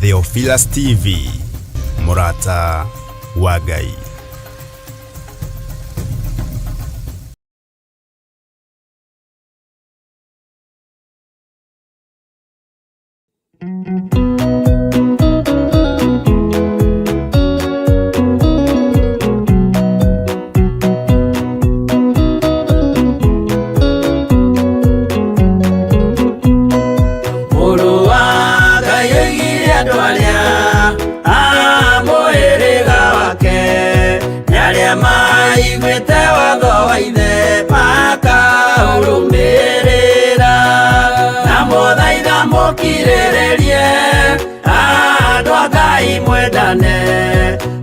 Theophilus TV, mũrata wa Ngai. Mũrũ wa Ngai oigire andũ arĩa a mũhĩrĩga wake nĩ arĩa maiguĩte watho wa ithe makaũrũmĩrĩra na mũthaitha mũkirĩrĩrie andũ a Ngai mwendane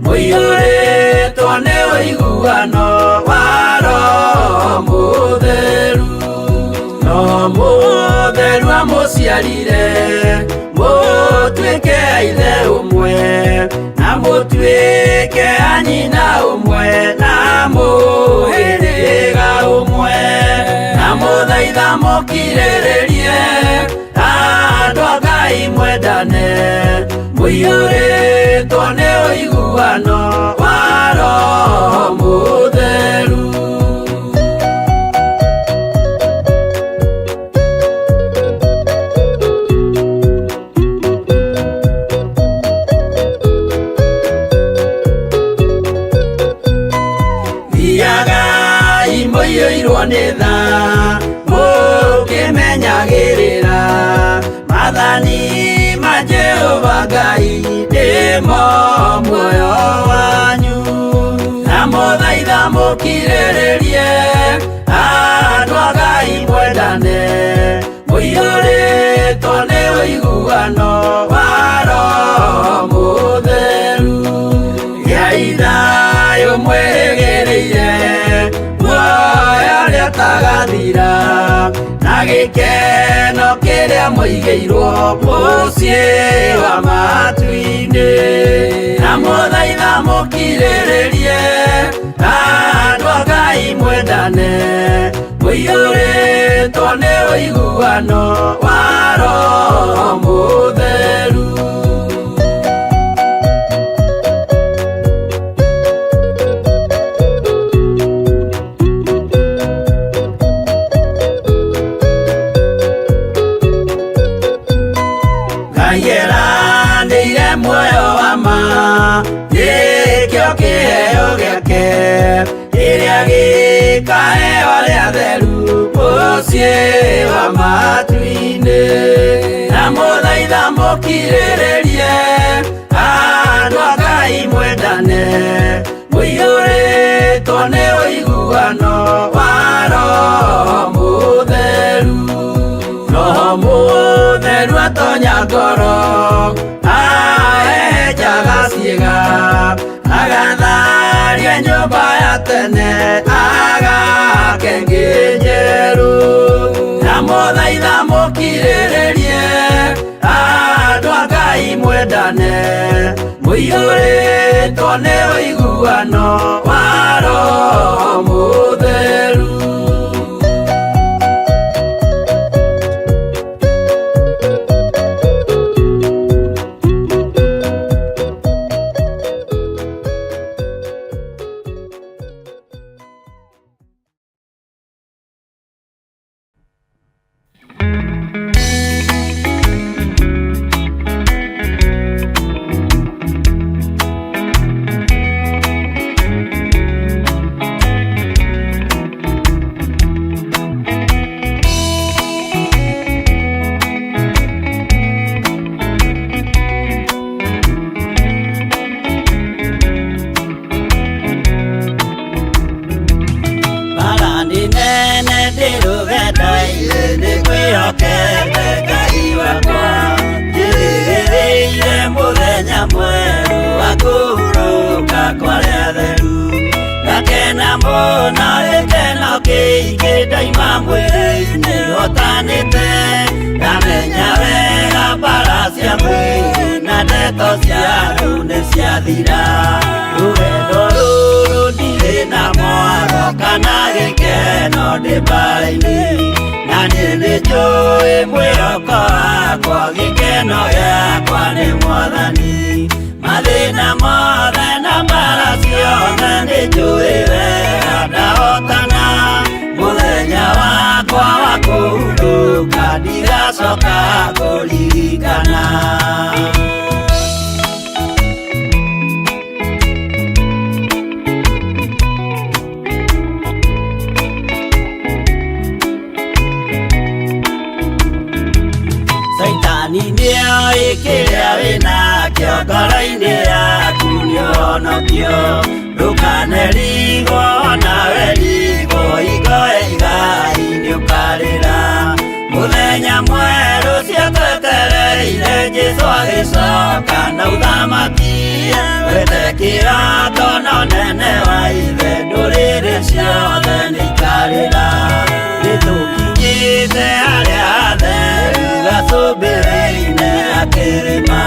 mũiyũrĩtwo nĩ ũiguano wa Roho Mũtheru. No mũtheru amũciarire mũtuĩke a ithe ũmwe na mũtuĩke a nyina ũmwe na mũhĩrĩga ũmwe na mũthaitha mũkirĩrĩrie andũ a Ngai mwendane mũiyũrĩtwo nĩ ũiguano wa Roho Mũtheru. Thiagai mũiyũirwo nĩ tha mũkĩmenyagĩrĩra maathani ma Jehova Ngai nĩmo muoyo wanyu na mũthaitha mũkirĩrĩrie andũ a Ngai mwendane mũiyũrĩtwo nĩ ũiguano wa Roho Mũtheru. Gĩai thayũ mwĩrĩgĩrĩire muoyo ũrĩa ũtagathira na gĩkeno kĩrĩa mũigĩirwo mũciĩ wa matu-inĩ na mũthaitha mũkirĩrĩrie andũ a Ngai mwendane mũiyũrĩtwo nĩ ũiguano wa Roho Mũtheru. Ngai eranĩire muoyo wa ma nĩkĩo kĩheo gĩake kĩrĩa gĩkaheo arĩa atheru mũciĩ wa matu-inĩ na mũthaitha mũkirĩrĩrie andũ a Ngai mwendane mũiyũrĩtwo nĩ ũiguano wa Roho Mũtheru. Roho Mũtheru atonya ngoro ahehenjaga ciĩga agatharia nyũmba ya tene agake ĩngĩ njerũ na mũthaitha mũkirĩrĩrie andũ a Ngai mwendane mũiyũrĩtwo nĩ ũiguano wa Roho Mũtheru. Bara nĩ nene ndĩ rũgendo-inĩ nĩ ngwĩhokete Ngai wakwa njĩrĩgĩrĩire mũthenya mwerũ wa kũhurũka kwa arĩa atheru ngakena mũno gĩkeno kĩingĩ ndaima mwĩrĩ-inĩ hotanĩte ndamenya wega mbara cia mwĩrĩ na ndeto cia andũ nĩ ciathira rũgendo rũrũ ndirĩ na mwaro kana gĩkeno ndĩ mbara-inĩ na niĩ nĩ njũĩ mwĩhoko wakwa gĩkeno gĩakwa nĩ Mwathani. Mathĩna mothe na mbara ciothe nĩ njũĩ wega ndahotana. Mũthenya wakwa wa kũhurũka ndigacoka kũririkana. Caitani nĩoĩ kĩrĩa wĩnakĩo ngoro-inĩ yaku nĩũhonokio. Ndũkanerigwo nawe rigwo hingo igai nĩũkarĩra. Mũthenya mwerũ ciatwetereire Jesũ agĩcoka na ũthamaki. Wethe kĩrato na ũnene wa ithe ndũrĩrĩ ciothe nĩikarĩra. Nĩtũkinyĩte harĩa hatheru gacũmbĩrĩ-inĩ ga kĩrĩma.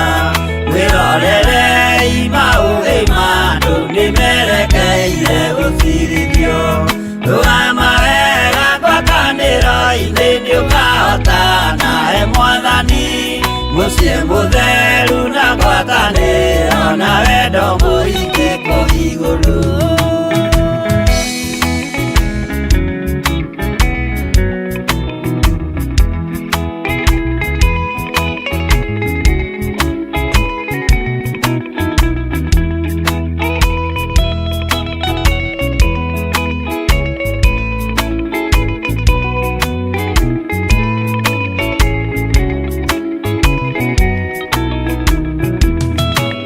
Mwĩrorerei maũthĩ ma andũ nĩmerekeire gũcirithio. Rũgama wega ngwatanĩro-inĩ nĩũkahotana he Mwathani. Mũciĩ mũtheru na ngwatanĩro na wendo mũingĩ kũu igũrũ.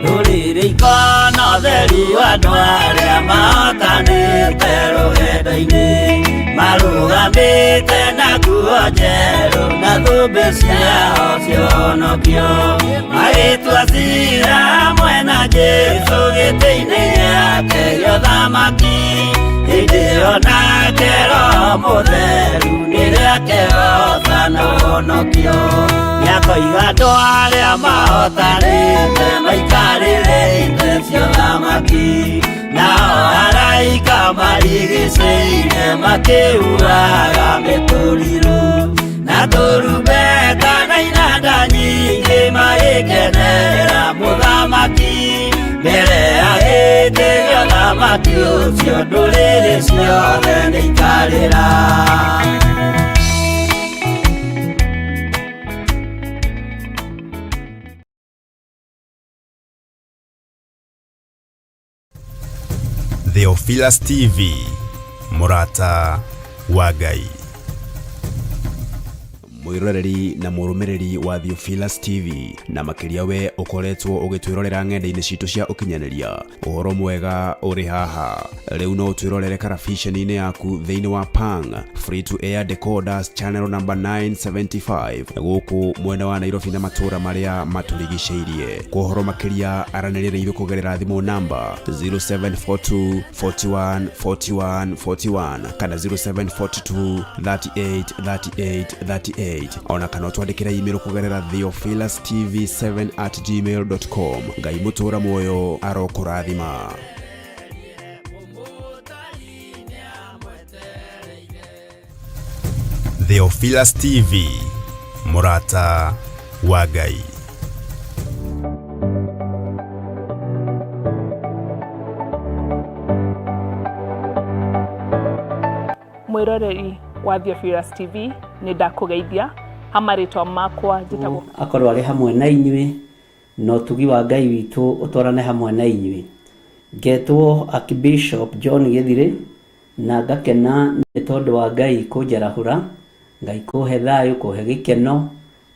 Rũrĩrĩ ikona ũtheru andũ arĩa mahotanĩte rũgendo-inĩ. Marũgamĩte na nguo njerũ na thũmbĩ ciao cionokio. Magĩtua cira hamwe na Jesũ gĩtĩ-inĩ gĩake gĩa ũthamaki. Hĩndĩ ĩyo nake Roho Mũtheru nĩrĩakehoca na ũhonokio. Nĩakoiga andũ arĩa mahotanĩte maikarĩre itĩ cia ũthamaki. Nao araika marigicĩirie makĩhuhaga mĩtũrirũ. Na tũrumbeta na inanda nyingĩ magĩkenera mũthamaki. Mbere ya gĩtĩ gĩa ũthamaki ũcio ndũrĩrĩ ciothe nĩikarĩra. Theophilus TV, Murata wa Ngai. Mwiroreri na mũrũmĩrĩri wa Theophilus TV na makĩria we ũkoretwo ũgĩtwĩrorera ng'enda-inĩ citũ cia ũkinyanĩria, ũhoro mwega ũrĩ haha. Rĩu no ũtwĩrorere karabiceni-inĩ yaku thĩinĩ wa Pang Free to Air Decoders channel number 975 gũkũ mwena wa Nairobi na matũũra marĩa matũrigicĩirie. Kwa ũhoro makĩria aranĩria na ithuĩ kũgerera thimũ namba 0742 41 41 41 kana 0742 38 38 38, ona kana ũtwandĩkĩre email kũgerera theophilustv7@gmail.com. Ngai mũtũra muoyo arokũrathima. Theophilus TV, Murata wa Ngai. Mwiroreri wa Theophilus TV, nĩ ndakũgeithia ha marĩtwa makwa njĩtagwo Akorwo arĩ hamwe na inyuĩ na ũtugi wa Ngai witũ ũtwarane hamwe na inyuĩ. Ngetwo Archbishop John Gĩthirĩ na ngakena nĩ tondũ wa Ngai kũnjarahũra, Ngai kũhe thayũ, kũhe gĩkeno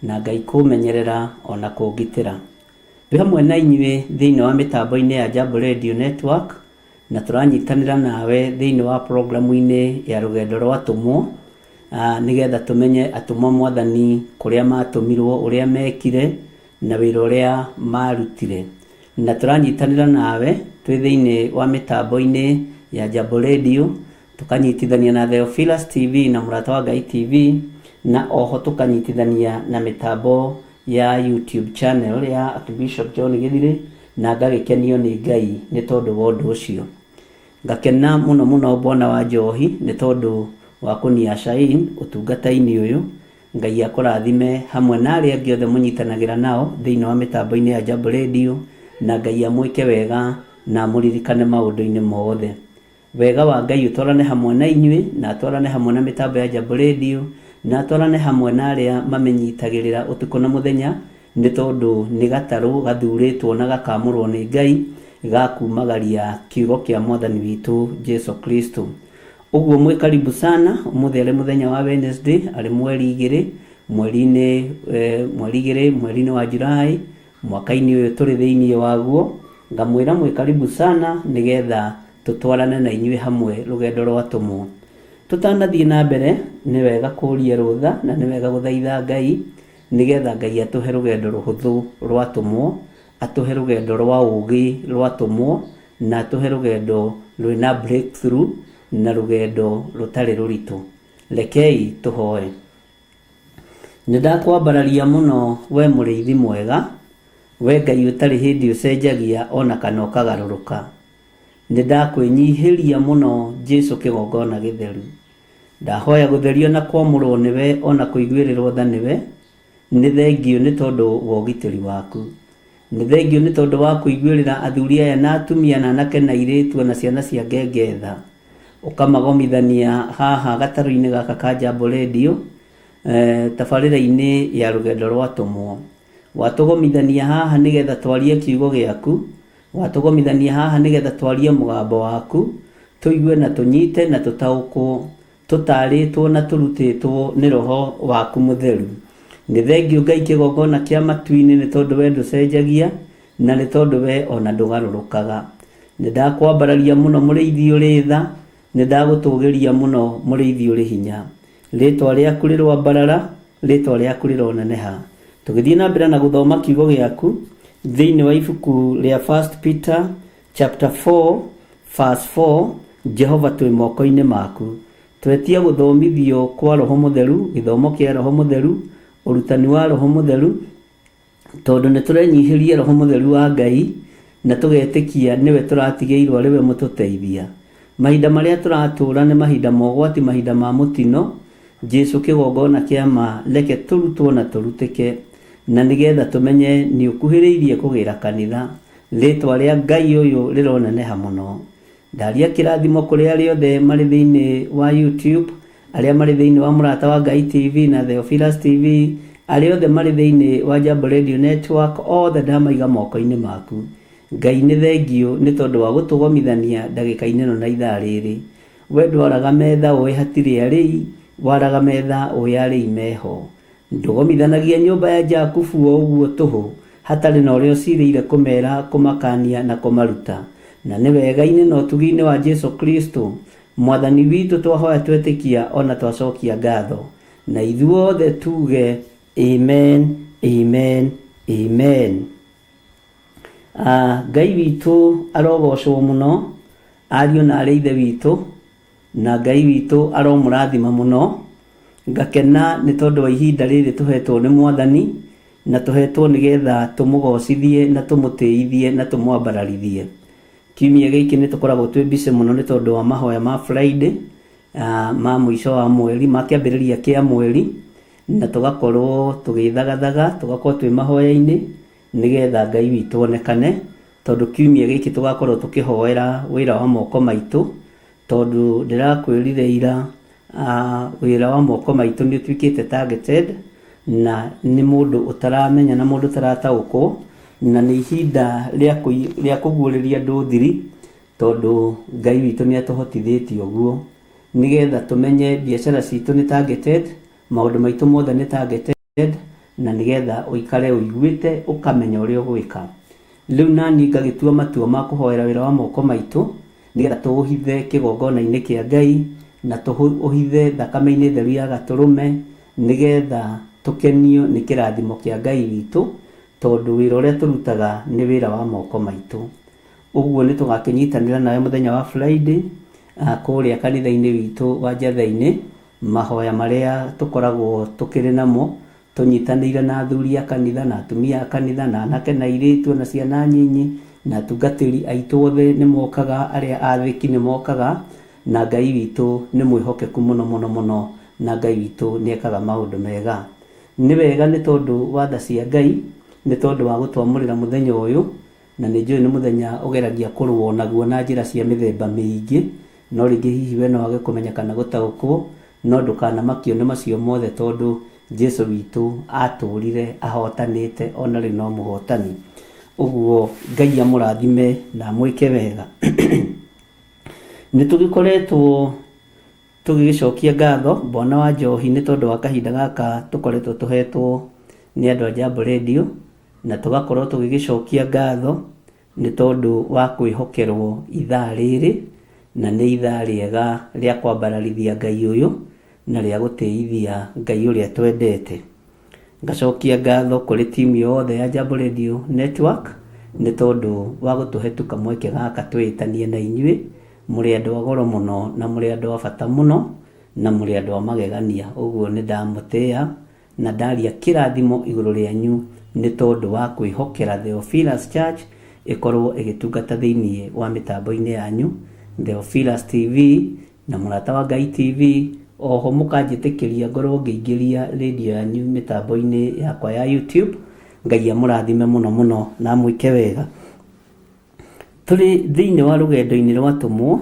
na Ngai kũmenyerera ona kũngitĩra. Twĩ hamwe na inyuĩ thĩinĩ wa mĩtambo-inĩ ya Jambo Radio Network na tũranyitanĩra nawe thĩinĩ wa programu-inĩ ya rũgendo rwa atũmwo, nĩgetha tũmenye atũmwo Mwathani kũrĩa matũmirwo, ũrĩa mekire na wĩra ũrĩa marutire. Na tũranyitanĩra nawe twĩ thĩinĩ wa mĩtambo-inĩ ya Jambo Radio, tũkanyitithania na Theophilus TV na Mũrata wa Ngai TV, na oho tũkanyitithania na mĩtambo ya YouTube channel ya Archbishop John Gĩthirĩ, na ngagĩkenio nĩ Ngai nĩ tondũ wa ũndũ ũcio. Ngakena mũno mũno Bwana wa Njohi nĩ tondũ wa kũnia Shine ũtungata-inĩ ũyũ. Ngai akũrathime hamwe na arĩa angĩ othe mũnyitanagĩra nao thĩinĩ wa mĩtambo-inĩ ya Jambo Radio, na Ngai amwĩke wega na amũririkane maũndũ-inĩ mothe. Wega wa Ngai ũtwarane hamwe na inyuĩ, na atwarane hamwe na mĩtambo ya Jambo Radio, na atwarane hamwe na arĩa mamĩnyitagĩrĩra ũtukũ na mũthenya, nĩ tondũ nĩ gatarũ gathurĩtwo na gakamũrwo nĩ Ngai ga kumagaria kiugo kĩa Mwathani witũ Jesu Kristo. Ũguo mwĩ karibu sana ũmũthĩ arĩ mũthenya wa Wednesday, arĩ mweri igĩrĩ, mweri-inĩ mweri igĩrĩ, mweri-inĩ wa Julai, mwaka-inĩ ũyũ tũrĩ thĩinĩ waguo. Ngamwĩra mwĩ karibu sana nĩgetha tũtwarane na inyuĩ hamwe rũgendo rwa atũmwo. Tũtanathiĩ na mbere, nĩ wega kũria rũtha na nĩ wega gũthaitha Ngai nĩgetha Ngai atũhe rũgendo rũhũthũ rwa atũmwo, atũhe rũgendo rwa ũgĩ rwa atũmwo, na atũhe rũgendo rwĩna breakthrough na rũgendo rũtarĩ rũritũ. Rekei tũhoe. Nĩ ndakwambararia mũno we mũrĩithi mwega, we Ngai ũtarĩ hĩndĩ ũcenjagia ona kana ũkagarũrũka. Nĩ ndakwĩnyihĩria mũno Jesu kĩgongona gĩtheru. Ndahoya gũtherio na kwamũrwo nĩwe ona kũiguĩrĩrwo tha nĩwe. Nĩ thengio nĩ tondũ wa ũgitĩri waku. Nĩ thengio nĩ tondũ wa kũiguĩrĩra athuri aya na atumia na anake na airĩtu na ciana cia ngenge tha. Ũkamagomithania haha gatarũ-inĩ gaka ka Jambo Radio, tabarĩra-inĩ ya rũgendo rwa atũmwo. Watũgomithania haha nĩgetha twarie kiugo gĩaku, watũgomithania haha nĩgetha twarie mũgambo waku, tũigue na tũnyite na tũtaũkwo, tũtarĩtwo na tũrutĩtwo nĩ roho waku mũtheru. Nĩ thengio Ngai kĩgongona kĩa matu-inĩ nĩ tondũ we ndũcenjagia na nĩ tondũ we ona ndũgarũrũkaga. Nĩ ndakwambararia mũno mũrĩithi ũrĩ tha, nĩ ndagũtũgĩria mũno mũrĩithi ũrĩ hinya. Rĩtwa rĩaku rĩroambarara, rĩtwa rĩaku rĩroneneha. Tũgĩthiĩ na mbere na gũthoma kiugo gĩaku thĩinĩ wa ibuku rĩa 1 Peter chapter 4 verse 4, Jehova twĩ moko-inĩ maku. Twetia gũthomithio kwa Roho Mũtheru, gĩthomo kĩa Roho Mũtheru, ũrutani wa Roho Mũtheru, tondũ nĩ tũrenyihĩria Roho Mũtheru wa Ngai na tũgetĩkia nĩwe tũratigĩirwo arĩ we mũtũteithia. Mahinda marĩa tũratũra nĩ mahinda ma ũgwati, mahinda ma mũtino. Jesu kĩgongona kĩa ma, reke tũrutwo na tũrutĩke, na nĩgetha tũmenye nĩ ũkuhĩrĩirie kũgĩra kanitha. Rĩtwa rĩa Ngai ũyũ rĩroneneha mũno. Ndaria kĩrathimo kũrĩ arĩa othe marĩ thĩinĩ wa YouTube, arĩa marĩ thĩinĩ wa Mũrata wa Ngai TV na Theophilus TV, arĩa othe marĩ thĩinĩ wa Jambo Radio Network, othe ndamaiga moko-inĩ maku. Ngai nĩ thengio nĩ tondũ wa gũtũgomithania ndagĩka-inĩ ĩno na ithaa rĩrĩ. We ndwaraga metha ũĩ hatirĩ arĩi, waraga metha ũĩ arĩi meho. Ndũgomithanagia nyũmba ya Jakubu o ũguo tũhũ, hatarĩ na ũrĩa ũcirĩire kũmera, kũmakania na kũmaruta. Na nĩ wega-inĩ na ũtugi-inĩ wa Jesu Kristo Mwathani witũ twahoya twetĩkia ona twacokia ngatho. Na ithuothe tuge amen, amen, amen. Ngai witũ arogocwo mũno, ariũ na arĩ ithe witũ, na Ngai witũ aromũrathima mũno. Ngakena nĩ tondũ wa ihinda rĩrĩ tũhetwo nĩ Mwathani, na tũhetwo nĩgetha tũmũgocithie na tũmũtĩithie na tũmwambararithie. Kiumia gĩkĩ nĩ tũkoragwo twĩ busy mũno nĩ tondũ wa mahoya ma Friday, ma mũico wa mweri, ma kĩambĩrĩria kĩa mweri, na tũgakorwo tũgĩthagathaga, tũgakorwo twĩ mahoya-inĩ nĩgetha Ngai witũ onekane, tondũ kiumia gĩkĩ tũgakorwo tũkĩhoera wĩra wa moko maitũ, tondũ ndĩrakwĩrire ira, wĩra wa moko maitũ nĩ ũtuĩkĩte targeted, na nĩ mũndũ ũtaramenya na mũndũ ũtarataũkwo, na nĩ ihinda rĩa kũguũrĩria andũ thiri, tondũ Ngai witũ nĩ atũhotithĩtie ũguo, nĩgetha tũmenye biacara citũ nĩ targeted, maũndũ maitũ mothe nĩ targeted, na nĩgetha ũikare ũiguĩte ũkamenya ũrĩa ũgwĩka. Rĩu nani ngagĩtua matua ma kũhoera wĩra wa moko maitũ, nĩgetha tũũhithe kĩgongona-inĩ kĩa Ngai, na tũũhithe thakame-inĩ theru ya gatũrũme, nĩgetha tũkenio nĩ kĩrathimo kĩa Ngai witũ, tondũ wĩra ũrĩa tũrutaga nĩ wĩra wa moko maitũ. Ũguo nĩ tũgakĩnyitanĩra nawe mũthenya wa Friday, kũrĩa kanitha-inĩ witũ wa Njatheinĩ, mahoya marĩa tũkoragwo tũkĩrĩ namo, tũnyitanĩire na athuri a kanitha, na atumia a kanitha, na anake na airĩtu, na ciana nyinyi, na atungatĩri aitũ othe nĩ mokaga, arĩa athĩki nĩ mokaga, na Ngai witũ nĩ mwĩhokeku mũno mũno mũno, Na Ngai witũ nĩ ekaga maũndũ mega. Nĩ wega nĩ tondũ wa tha cia Ngai, nĩ tondũ wa gũtwamũrĩra mũthenya ũyũ, na nĩ njũĩ nĩ mũthenya ũgeragia kũrũo naguo na njĩra cia mĩthemba mĩingĩ, no rĩngĩ hihi we no wage kũmenya kana gũtaũkwo, no ndũkanamakio nĩ macio mothe tondũ Jesu witũ atũrire ahotanĩte ona rĩu no mũhotani. Ũguo Ngai amũrathime na amwĩke wega. Nĩ tũgĩkoretwo tũgĩgĩcokia ngatho Bwana wa Njohi nĩ tondũ wa kahinda gaka tũkoretwo tũhetwo nĩ andũ a Jambo Radio, na tũgakorwo tũgĩgĩcokia ngatho nĩ tondũ wa kwĩhokerwo ithaa rĩrĩ, na nĩ ithaa rĩega rĩa kwambararithia Ngai ũyũ na rĩa gũtĩithia Ngai ũrĩa twendete. Ngacokia ngatho kũrĩ timu yothe ya Jambo Radio Network nĩ tondũ wa gũtũhe tu kamweke gaka twĩtanie na inyuĩ. Mũrĩ andũ a goro mũno na mũrĩ andũ a bata mũno na mũrĩ andũ a magegania. Ũguo nĩ ndamũtĩa na ndaria kĩrathimo igũrũ rĩanyu nĩ tondũ wa kwĩhokera Theophilus Church ĩkorwo ĩgĩtungata thĩinĩ wa mĩtambo-inĩ yanyu, Theophilus TV na Mũrata wa Ngai TV. Oho mũkanjĩtĩkĩria ngorwo ngĩingĩria radio yanyu mĩtambo-inĩ yakwa ya YouTube. Ngai amũrathime mũno mũno na amwĩke wega. Tũrĩ thĩinĩ wa rũgendo-inĩ rwa atũmwo,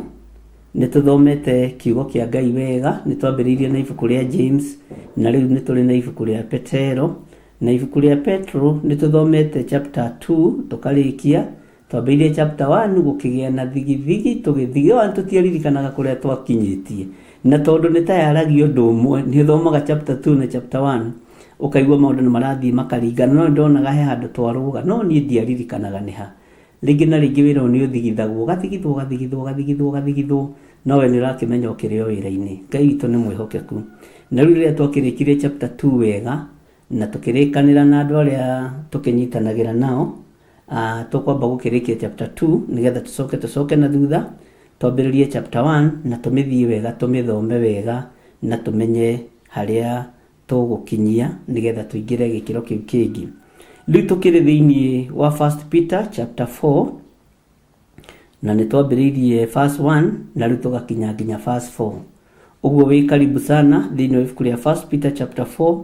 nĩ tũthomete kiugo kĩa Ngai wega, nĩ twambĩrĩirie na ibuku rĩa James, na rĩu nĩ tũrĩ na ibuku rĩa Petero, na ibuku rĩa Petro nĩ tũthomete chapter 2 tũkarĩkia, twambĩrĩirie chapter 1 gũkĩgĩa na thigithigi, tũgĩthiĩ ona tũtiaririkanaga kũrĩa twakinyĩtie, na tondũ nĩ ta yaragia ũndũ ũmwe, nĩ ũthomaga chapter 2 na chapter 1 ũkaigua maũndũ nĩ marathiĩ makaringana, no nĩ ndonaga he handũ twarũga, no niĩ ndiaririkanaga nĩ ha. Rĩngĩ na rĩngĩ wĩra ũyũ nĩ ũthigithagwo, ũgathigithwo, ũgathigithwo, ũgathigithwo, ũgathigithwo, no we nĩ ũrakĩmenya ũkĩrĩ o wĩra-inĩ. Ngai witũ nĩ mwĩhokeku. Na rĩu rĩrĩa twakĩrĩkirie chapter 2 wega, na tũkĩrĩkanĩra na andũ arĩa tũkĩnyitanagĩra nao, tũkwamba gũkĩrĩkia chapter 2 nĩgetha tũcoke tũcoke na thutha, twambĩrĩrie chapter 1 na tũmĩthiĩ wega, tũmĩthome wega, na tũmenye harĩa tũgũkinyia nĩgetha tũingĩre gĩkĩro kĩu kĩngĩ. Rĩu tũkĩrĩ thĩinĩ wa First Peter chapter 4 na nĩ twambĩrĩirie verse 1 na rĩu tũgakinya nginya verse 4. Ũguo wĩ karibu sana thĩinĩ wa ibuku rĩa First Peter chapter 4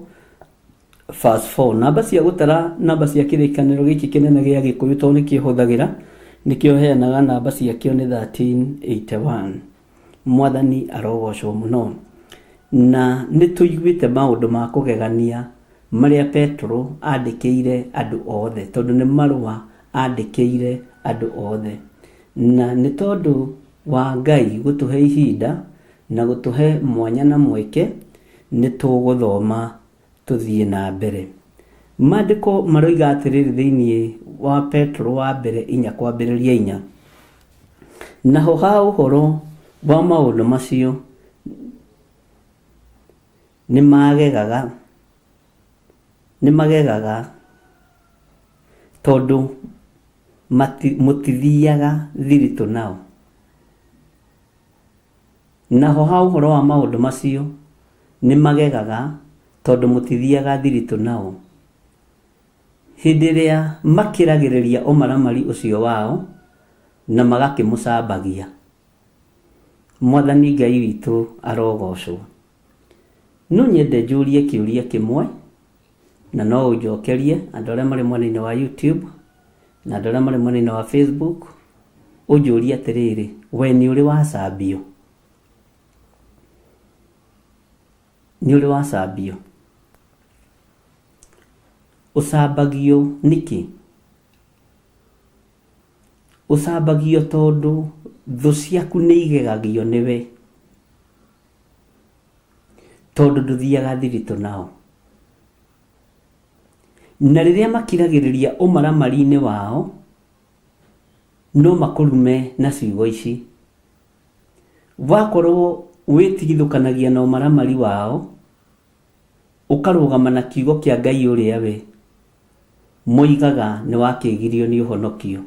verse 4. Namba cia gũtara namba cia kĩrĩkanĩro gĩkĩ kĩnene gĩa Gĩkũyũ tondũ nĩkĩo hũthagĩra, nĩkĩo heanaga namba ciakĩo nĩ 1381. Mwathani arogocwo mũno. Na nĩ tũiguĩte maũndũ ma kũgegania marĩa Petero andĩkĩire andũ othe, tondũ nĩ marũa andĩkĩire andũ othe. Na nĩ tondũ wa Ngai gũtũhe ihinda na gũtũhe mwanya na mweke, nĩ tũgũthoma tũthiĩ na mbere. Maandĩko maroiga atĩrĩrĩ thĩinĩ wa Petero wa mbere inya kwambĩrĩria inya, naho ha ũhoro wa maũndũ macio nĩ magegaga, nĩ magegaga tondũ mũtithiaga thiritũ nao. Naho ha ũhoro wa maũndũ macio nĩ magegaga tondũ mũtithiaga thiritũ nao. Hĩndĩ ĩrĩa makĩragĩrĩria ũmaramari ũcio wao, na magakĩmũcambagia. Mwathani Ngai witũ arogocwo. No nyende njũrie kĩũria kĩmwe, na no ũnjokerie, andũ arĩa marĩ mwena-inĩ wa YouTube, na andũ arĩa marĩ mwena-inĩ wa Facebook, ũnjũrie atĩrĩrĩ, we nĩ ũrĩ wacambio? Nĩ ũrĩ wacambio? Ũcambagio nĩkĩ? Ũcambagio tondũ thũ ciaku nĩ igegagio nĩwe, tondũ ndũthiaga thiritũ nao. Na rĩrĩa makiragĩrĩria ũmaramari-inĩ wao, no makũrume na ciugo ici. Wakorwo wĩtigithũkanagia na ũmaramari wao, ũkarũgama na kiugo kĩa Ngai ũrĩa we moigaga nĩ wakĩgirio nĩ ũhonokio.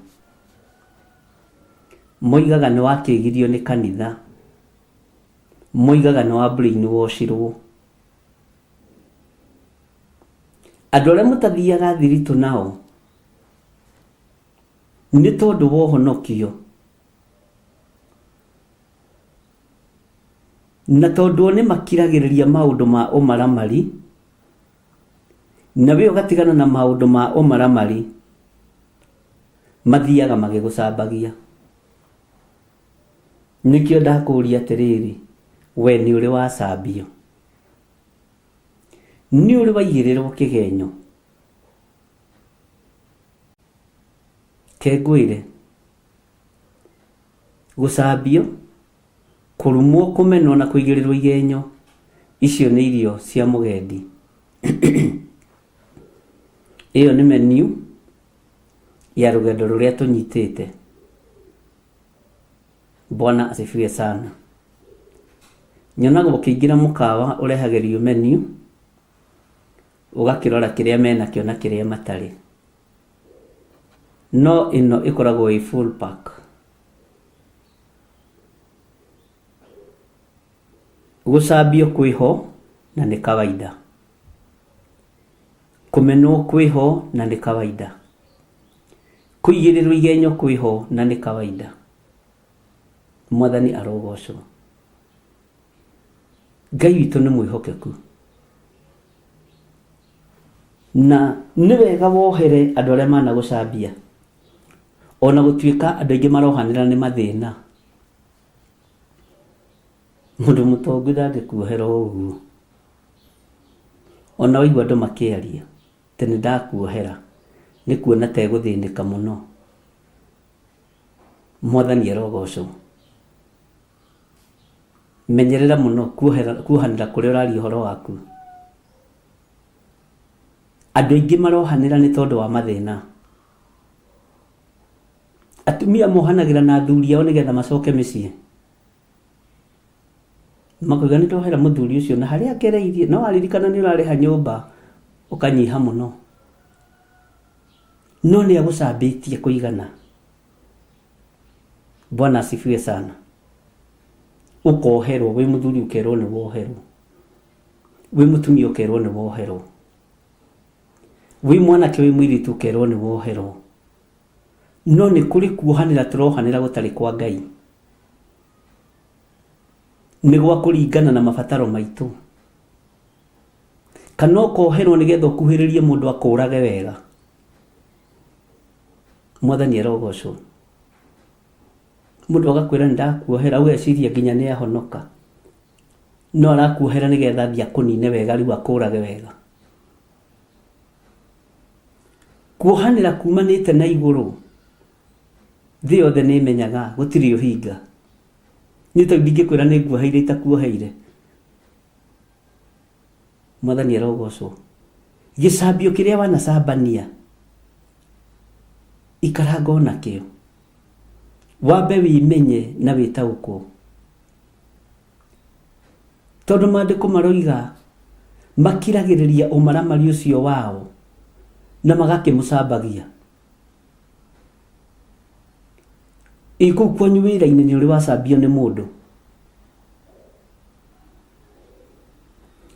Moigaga nĩ wakĩgirio nĩ kanitha. Moigaga nĩ wa brainwashirwo. Andũ arĩa mũtathiaga thiritũ nao nĩ tondũ wa ũhonokio. Na tondũ o nĩ makiragĩrĩria maũndũ ma ũmaramari, na we ũgatigana na maũndũ ma ũmaramari, mathiaga magĩgũcambagia. Nĩkĩo ndakũria atĩrĩrĩ, we nĩ ũrĩ wacambio? Nĩ ũrĩ waigĩrĩrwo kĩgenyo? Ke ngwĩre, gũcambio, kũrumwo, kũmenwo na kũigĩrĩrwo igenyo, icio nĩ irio cia mũgendi. Ĩyo nĩ menu ya rũgendo rũrĩa tũnyitĩte. Bwana asifiwe sana. Nyonaga ũkĩingĩra mũkawa ũrehagĩrio menu, ũgakĩrora kĩrĩa menakĩo na kĩrĩa matarĩ. No ĩno ĩkoragwo ĩ full pack. Gũcambio kwĩho na nĩ kawaida. Kũmenwo kwĩho na nĩ kawaida. Kũigĩrĩrwo igenyo kwĩho na nĩ kawaida. Mwathani arogocwo. Ngai witũ nĩ mwĩhokeku. Na nĩ wega wohere andũ arĩa managũcambia. Ona gũtuĩka andũ aingĩ marohanĩra nĩ mathĩna. Mũndũ mũtongu ndangĩkuohera ũguo. Ona waigua andũ makĩaria atĩ nĩ ndakuohera, nĩ kuona ta egũthĩnĩka mũno. Mwathani arogocwo. Menyerera mũno kuohanĩra kũrĩa ũraria ũhoro waku. Andũ aingĩ marohanĩra nĩ tondũ wa mathĩna. Atumia mohanagĩra na athuri ao nĩgetha macoke mĩciĩ. Makoiga nĩ ndohera mũthuri ũcio na harĩa ngereirie, no waririkana nĩ ũrarĩha nyũmba ũkanyiha mũno. No nĩ agũcambĩtie kũigana. Bwana asifiwe sana. Ũkoherwo, wĩ mũthuri ũkerwo nĩ woherwo. Wĩ mũtumia ũkerwo nĩ woherwo. Wĩ mwanake wĩ mũirĩtu ũkerwo nĩ woherwo. No nĩ kũrĩ kuohanĩra tũrohanĩra gũtarĩ kwa Ngai. Nĩ gwa kũringana na mabataro maitũ. Kana ũkoherwo nĩgetha ũkuhĩrĩrie mũndũ akũrage wega. Mwathani arogocwo. Mũndũ agakwĩra nĩ ndakuohera ũgeciria nginya nĩ ahonoka. No arakuohera nĩgetha athiĩ akũnine wega rĩu akũrage wega. Kuohanĩra kumanĩte na igũrũ, thĩ yothe nĩ ĩmenyaga gũtirĩ ũhinga. Niĩ tondũ ndingĩkwĩra nĩ nguoheire itakuoheire. Mwathani arogocwo. Gĩcambio kĩrĩa wanacambania, ikaranga onakĩo. Wambe wĩmenye na wĩtaũkwo. Tondũ maandĩko maroiga makiragĩrĩria ũmaramari ũcio wao na magakĩmũcambagia. Ĩ kũu kwanyu wĩra-inĩ nĩ ũrĩ wacambio nĩ mũndũ?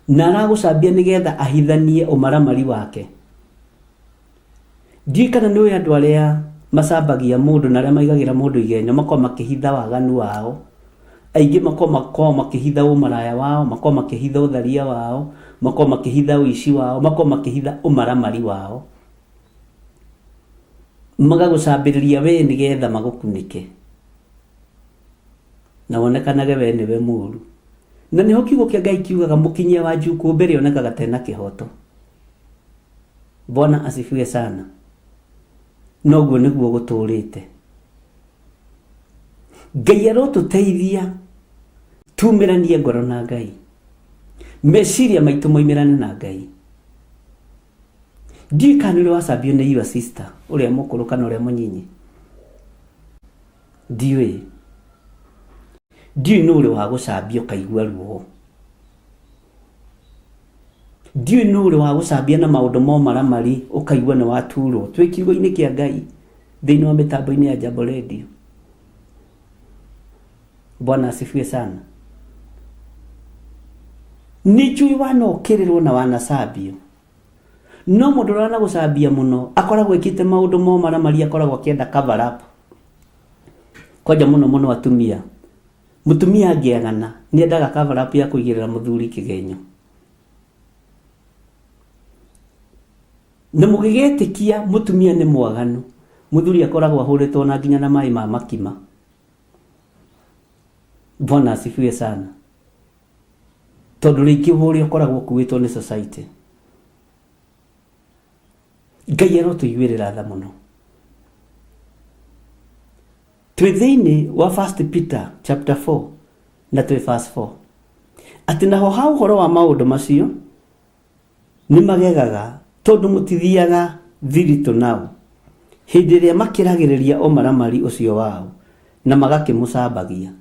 Na aragũcambia nĩgetha ahithanie ũmaramari wake. Ndiũĩ kana nĩ ũĩ andũ arĩa macambagia mũndũ na arĩa maigagĩra mũndũ igenyo makoragwo makĩhitha waganu wao. Aingĩ makoragwo makĩhitha ũmaraya wao, makoragwo makĩhitha ũtharia wao, makoragwo makĩhitha ũici wao, makoragwo makĩhitha ũmaramari wao. Magagũcambĩrĩria we nĩgetha magũkunĩke na wonekanage we nĩwe mũũru. Na nĩho kiugo kĩa Ngai kiugaga mũkinyia wa njukũ mbere onekaga ta ena kĩhoto. Bwana asifiwe sana. Noguo nĩguo gũtũrĩte. Ngai arotũteithia tumĩranie ngoro na Ngai. Meciria maitũ moimĩrane na Ngai. Ndiũĩ kana nĩ ũrĩ wacambio nĩ your sister ũrĩa mũkũrũ kana ũrĩa mũnyinyi. Ndiũĩ. Ndiũĩ nũ ũrĩ wagũcambia ũkaigua ruo. Ndiũĩ nũ ũrĩ wagũcambia na maũndũ ma ũmaramari ũkaigua nĩ waturwo. Twĩ kiugo-inĩ kĩa Ngai thĩinĩ wa mĩtambo-inĩ ya Jambo Radio. Bwana asifiwe sana. Nĩ njũĩ wanokĩrĩrwo na wanacambio. No mũndũ ũrĩa wanagũcambia mũno akoragwo ekĩte maũndũ ma ũmaramari akoragwo akĩenda cover up. Kwanja mũno mũno atumia. Mũtumia angĩagana nĩ endaga cover up ya kũigĩrĩra mũthuri kĩgenyo. Na mũgĩgĩtĩkia mũtumia nĩ mwaganu, mũthuri akoragwo ahũrĩtwo na nginya na maĩ ma makima. Bwana asifiwe sana. Tondũ rĩngĩ ũrĩa ũkoragwo ũkuĩtwo nĩ society. Ngai arotũiguĩrĩra tha mũno. Twĩ thĩinĩ wa First Peter chapter 4 na twĩ verse 4. Atĩ naho ha ũhoro wa maũndũ macio nĩ magegaga tondũ mũtithiaga thiritũ nao hĩndĩ ĩrĩa makĩragĩrĩria ũmaramari ũcio wao na magakĩmũcambagia.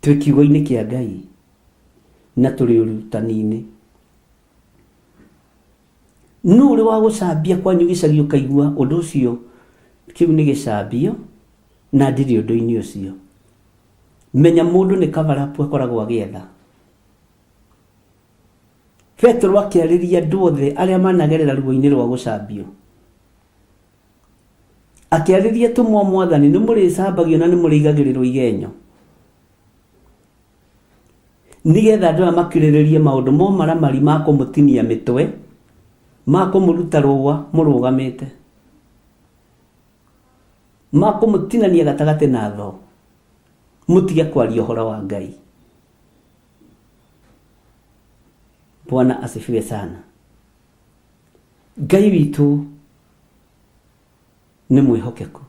Twĩ kiugo-inĩ kĩa Ngai na tũrĩ ũrutani-inĩ. Nũ ũrĩ wa gũcambia kwanyu gĩcagi ũkaigua ũndũ ũcio kĩu nĩ gĩcambio na ndirĩ ũndũ-inĩ ũcio. Menya mũndũ nĩ cover up akoragwo agĩetha. Petero akĩarĩria andũ othe arĩa managerera ruo-inĩ rwa gũcambio. Akĩarĩria atũmwo a Mwathani, nĩ mũrĩcambagio na nĩ mũrĩigagĩrĩrwo igenyo. Nĩgetha andũ aya makirĩrĩrie maũndũ ma ũmaramari ma kũmũtinia mĩtwe, ma kũmũruta rũa mũrũgamĩte, ma kũmũtinania gatagatĩ na thoo, mũtige kwaria ũhoro wa Ngai. Bwana asifiwe sana. Ngai witũ nĩ mwĩhokeku.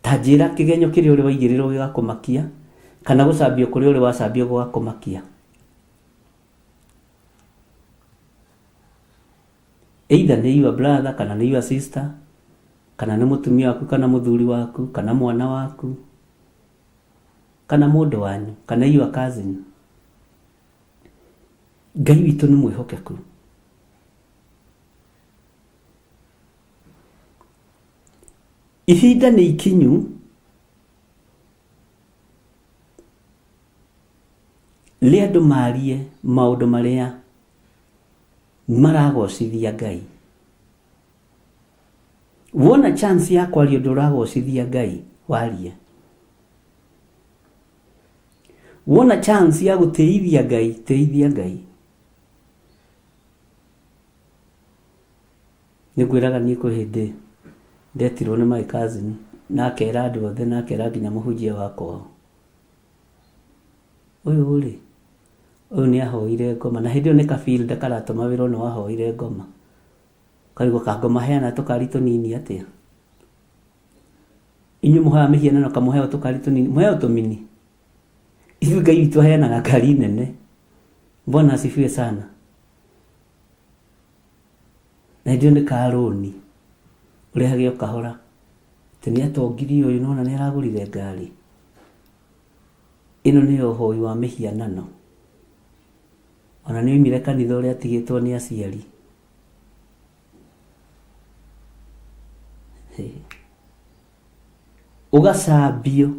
Ta njĩra kĩgenyo kĩrĩa ũrĩ waigĩrĩrwo gĩgakũmakia, kana gũcambio kũrĩa ũrĩ wacambio gũgakũmakia. Either nĩ your brother kana nĩ your sister, kana nĩ mũtumia waku kana mũthuri waku, kana mwana waku, kana mũndũ wanyu, kana your cousin. Ngai witũ nĩ mwĩhokeku. Ihinda nĩ ikinyu rĩa andũ marie maũndũ marĩa maragocithia Ngai. Wona chance ya kwaria ũndũ ũragocithia Ngai, warie. Wona chance ya gũtĩithia Ngai, tĩithia Ngai. Nĩ ngwĩraga niĩ kwĩ hĩndĩ ndetirwo nĩ my cousin na akera andũ othe na akera nginya mũhunjia wa kwao. Ũyũ rĩ, ũyũ nĩ ahoire ngoma na hĩndĩ ĩyo nĩ kabilda karatũma wĩra nĩ wahoire ngoma. Ũkarigwo kangoma heana tũkari tũnini atĩa? Inyuĩ mũhoyaga mĩhianano kamũheo tũkari tũnini, mũheo tũmini. Ithuĩ Ngai witũ aheanaga ngari nene. Bwana asifiwe sana. Na hĩndĩ ĩyo nĩ ka rũni, ũrehage o kahora, atĩ nĩ atongirie ũyũ nĩwona nĩ aragũrire ngari. Ĩno nĩyo ũhoi wa mĩhianano. Ona nĩ oimire kanitha ũrĩa atigĩtwo nĩ aciari. Ũgacambio.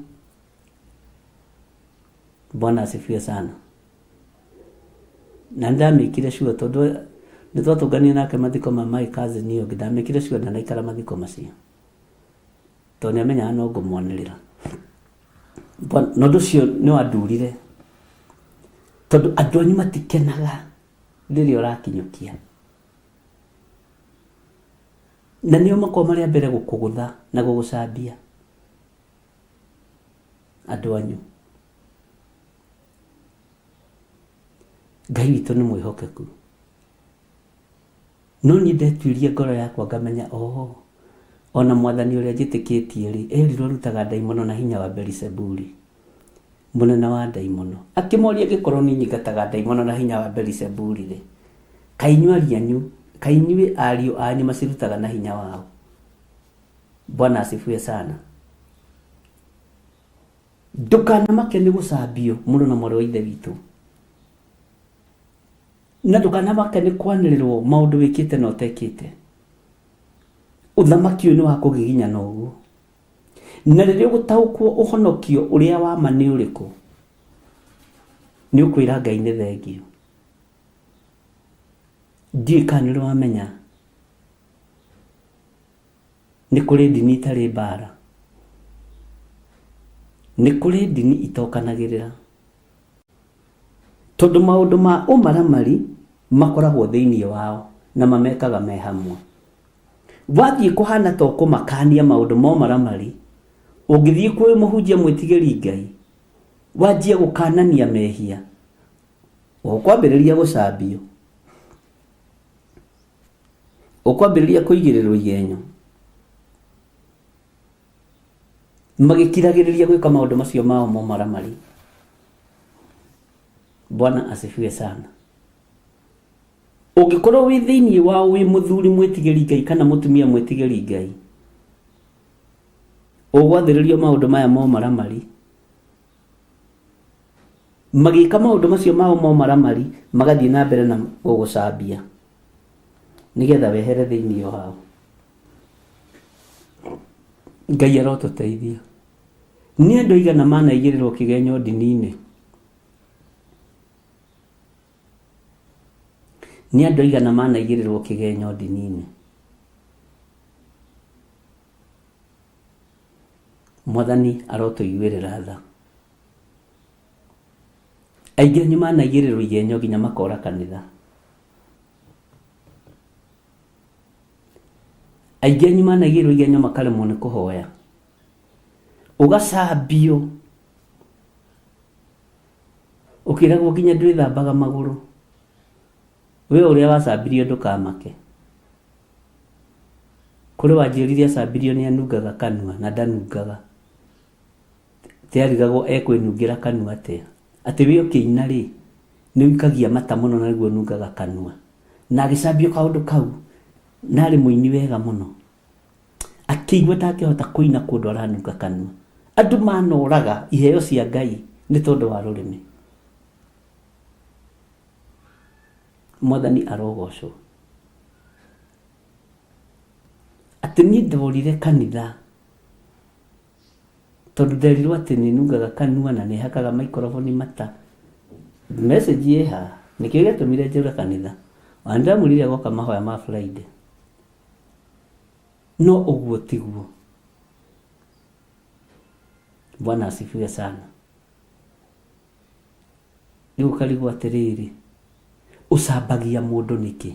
Bwana asifiwe sana. Na nĩndamĩkire sure tondũ nĩtwatũnganire nake mathiko ma my cousin ũngĩ, ndamĩkire sure ndanaikara mathiko macio. Tondũ nĩamenyaga no ngũmwanĩrĩra. Na ũndũ ũcio nĩwandurire tondũ andũ anyu matikenaga rĩrĩa ũrakinyũkia. Na nĩo makoragwo marĩ a mbere gũkũgũtha na gũgũcambia. Andũ anyu. Ngai witũ nĩ mwĩhokeku. No niĩ ndetuirie ngoro yakwa ngamenya oo, ona mwathani ũrĩa njĩtĩkĩtie rĩ, erirwo arutaga ndaimono na hinya wa Belisebuli, mũnene wa ndaimono. Akĩmoria angĩkorwo niĩ nyingataga ndaimono na hinya wa Belisebuli rĩ, kaĩ inyuĩ ariũ anyu, kaĩ inyuĩ ariũ anyu macirutaga na hinya waũ? Bwana asifiwe sana. Ndũkanamake nĩ gũcambio mũrũ na mwarĩ wa ithe witũ. Na ndũkanamake nĩ kwanĩrĩrwo maũndũ wĩkĩte na ũtekĩte. Ũthamaki ũyũ nĩ wa kũgiginyana ũguo. Na rĩrĩa ũgũtaũkwo ũhonokio ũrĩa wa ma nĩ ũrĩkũ, nĩ ũkwĩra Ngai nĩ thengio. Ndiũĩ kana nĩ ũrĩ wamenya Nĩ kũrĩ ndini itarĩ mbara. Nĩ kũrĩ ndini itokanagĩrĩra. Tondũ maũndũ ma ũmaramari makoragwo thĩinĩ wao na mamekaga me hamwe. Wathiĩ kũhana ta ũkũmakania maũndũ ma ũmaramari, ũngĩthiĩ kwĩ mũhunjia mwĩtigĩri Ngai, wanjie gũkanania mehia, ũkwambĩrĩria gũcambio. Ũkwambĩrĩria kũigĩrĩrwo igenyo. Magĩkiragĩrĩria gwĩka maũndũ macio mao ma ũmaramari. Bwana asifiwe sana. Ũngĩkorwo wĩ thĩinĩ wao wĩ mũthuri mwĩtigĩri Ngai kana mũtumia mwĩtigĩri Ngai, ũgwathĩrĩrio maũndũ maya ma ũmaramari. Magĩka maũndũ macio mao ma ũmaramari, magathiĩ na mbere na gũgũcambia nĩgetha wehere thĩinĩ wao. Ngai arotũteithia. Nĩ andũ aigana manaigĩrĩrwo kĩgenyo ndini-inĩ? Nĩ andũ aigana manaigĩrĩrwo kĩgenyo ndini-inĩ? Mwathani arotũiguĩrĩra tha. Aingĩ anyu manaigĩrĩrwo igenyo nginya makora kanitha. Aingĩ anyu manaigĩrĩrwo igenyo makaremwo nĩ kũhoya. Ũgacambio ũkĩragwo nginya ndwĩthambaga magũrũ. We ũrĩa wacambirio ndũkamake. Kũrĩ wanjĩrire acambirio nĩ anungaga kanua na ndanungaga. Tiarigagwo ekwĩnungĩra kanua atĩa. Atĩ we ũkĩina rĩ, nĩ ũikagia mata mũno na nĩguo ũnungaga kanua. Na agĩcambio kaũndũ kau, na arĩ mũini wega mũno. Akĩigua ndangĩhota kũina kũndũ aranunga kanua. Andũ manoraga iheo cia Ngai nĩ tondũ wa rũrĩmĩ. Mwathani arogocwo. Atĩ niĩ ndorire kanitha tondũ nderirwo atĩ nĩ nungaga kanua na nĩ hakaga maikoroboni mata. Message ĩ haha, nĩkĩo gĩatũmire njũre kanitha. Ona nĩ ndamwĩrire agoka mahoya ma Friday. No ũguo tiguo. Bwana asifiwe sana. Rĩu ũkarigwo atĩrĩrĩ, ũcambagia mũndũ nĩkĩ?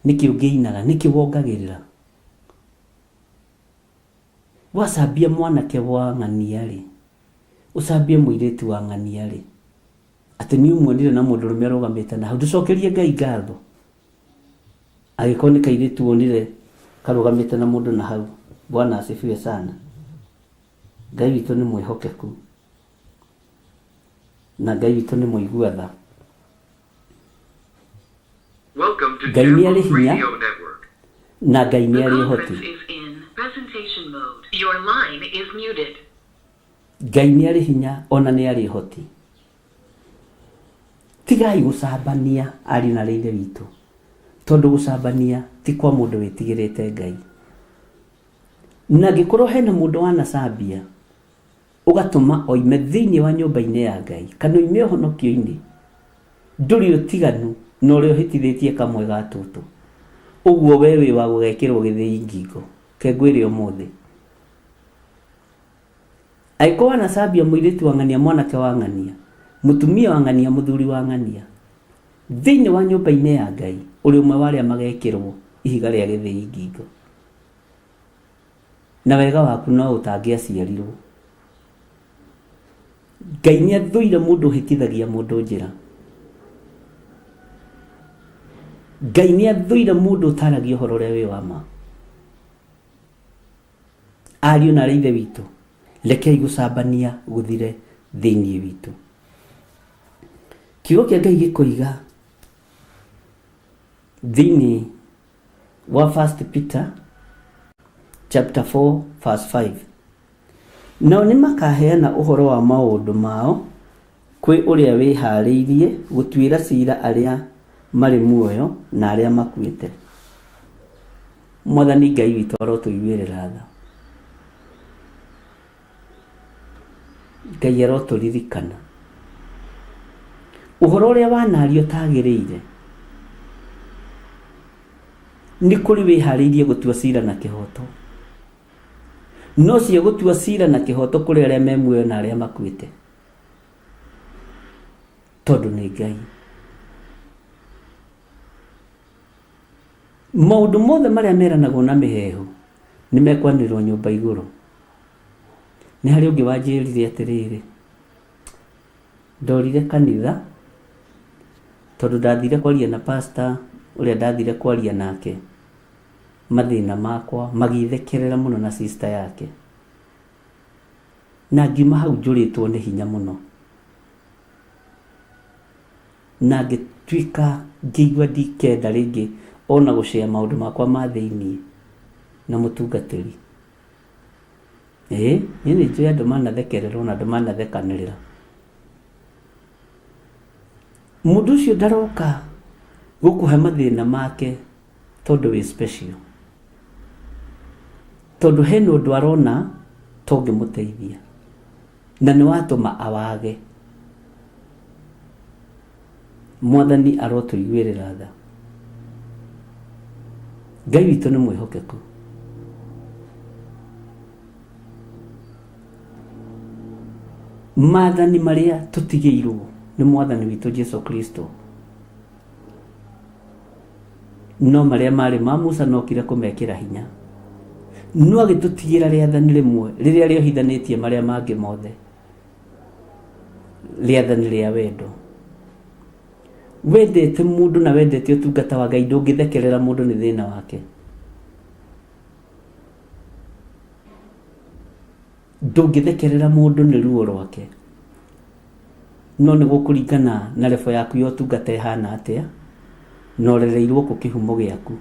Nĩkĩ ũngĩinaga? Nĩkĩ wongagĩrĩra? Wacambia mwanake wa ng'ania rĩ, ũcambie mũirĩtu wa ng'ania rĩ, atĩ nĩ ũmuonire na mũndũrũme arũgamĩte na hau, ndũcokerie Ngai ngatho. Angĩkorwo nĩ kairĩtu wonire karũgamĩte na mũndũ na hau, Bwana asifiwe sana. Ngai witũ nĩ mwĩhokeku na Ngai witũ nĩ mũigua tha. Ngai nĩ arĩ hinya na Ngai nĩ arĩ ũhoti. Ngai nĩ arĩ hinya ona nĩ arĩ ũhoti. Tigai gũcambania ariũ na aarĩ a Ithe witũ, tondũ gũcambania ti kwa mũndũ wĩtigĩrĩte Ngai. Na angĩkorwo hena mũndũ wanacambia, ũgatũma oime thĩinĩ wa nyũmba-inĩ ya Ngai, kana oime ũhonokio-inĩ, ndũrĩ ũtiganu na ũrĩa ũhĩtithĩtie kamwe ga tũtũ. Ũguo we wĩ wa gũgekĩrwo gĩthĩi ngingo. Reke ngwĩre ũmũthĩ. Angĩkorwo wanacambia mũirĩtu wa ng'ania, mwanake wa ng'ania, mũtumia wa ng'ania, mũthuri wa ng'ania, thĩinĩ wa nyũmba-inĩ ya Ngai, ũrĩ ũmwe wa arĩa magekĩrwo ihiga rĩa gĩthĩi ngingo. Na wega waku no ũtangĩaciarirwo. Ngai nĩ athũire mũndũ ũhĩtithagia mũndũ njĩra. Ngai nĩ athũire mũndũ ũtaragia ũhoro ũrĩa wĩ wa ma. Ariũ na aarĩ a Ithe witũ, rekei gũcambania gũthire thĩinĩ witũ. Kiugo kĩa Ngai gĩkoiga thĩinĩ wa 1 Peter chapter 4 verse 5 nao nĩ makaheana ũhoro wa maũndũ mao kwĩ ũrĩa wĩhaarĩirie gũtuĩra ciira arĩa marĩ muoyo na arĩa makuĩte. Mwathani Ngai witũ arotũiguĩrĩra tha. Ngai arotũririkana. Ũhoro ũrĩa wanaria ũtagĩrĩire, Nĩ kũrĩ wĩharĩirie gũtua cira na kĩhoto. No cia gũtua cira na kĩhoto kũrĩ arĩa me muoyo na arĩa makuĩte. Tondũ nĩ Ngai. Maũndũ mothe marĩa meranagwo na mĩheehũ nĩ mekwanĩrĩrwo nyũmba igũrũ. Nĩ harĩ ũngĩ wanjĩrire atĩrĩrĩ, ndorire kanitha tondũ ndathire kwaria na pastor ũrĩa ndathire kwaria nake mathĩna makwa magĩthekerera mũno na sister yake. Na ngiuma hau njũrĩtwo nĩ hinya mũno. Na ngĩtuĩka ngĩigua ndikenda rĩngĩ ona gũcea maũndũ makwa ma thĩiniĩ na mũtungatĩri. Ĩĩ, niĩ nĩ njũĩ andũ manathekererwo na andũ manathekanĩrĩra. Mũndũ ũcio ndaroka gũkũhe mathĩna make tondũ wĩ special. Tondũ hena ũndũ arona ta ũngĩmũteithia. Na nĩ watũma awage. Mwathani arotũiguĩrĩra tha. Ngai witũ nĩ mwĩhokeku. Maathani marĩa tũtigĩirwo nĩ mwathani witũ Jesu Kristo no marĩa marĩ ma Musa nokire kũmekĩra hinya. No agĩtũtigĩra rĩathani rĩmwe rĩrĩa rĩohithanĩtie marĩa mangĩ mothe, rĩathani rĩa wendo. Wendete mũndũ na wendete ũtungata wa Ngai ndũngĩthekerera mũndũ nĩ thĩna wake. Ndũngĩthekerera mũndũ nĩ ruo rwake. No nĩ gũkũringana na level yaku ya ũtungata ĩhana atĩa, na ũrereirwo kũ kĩhumo gĩaku.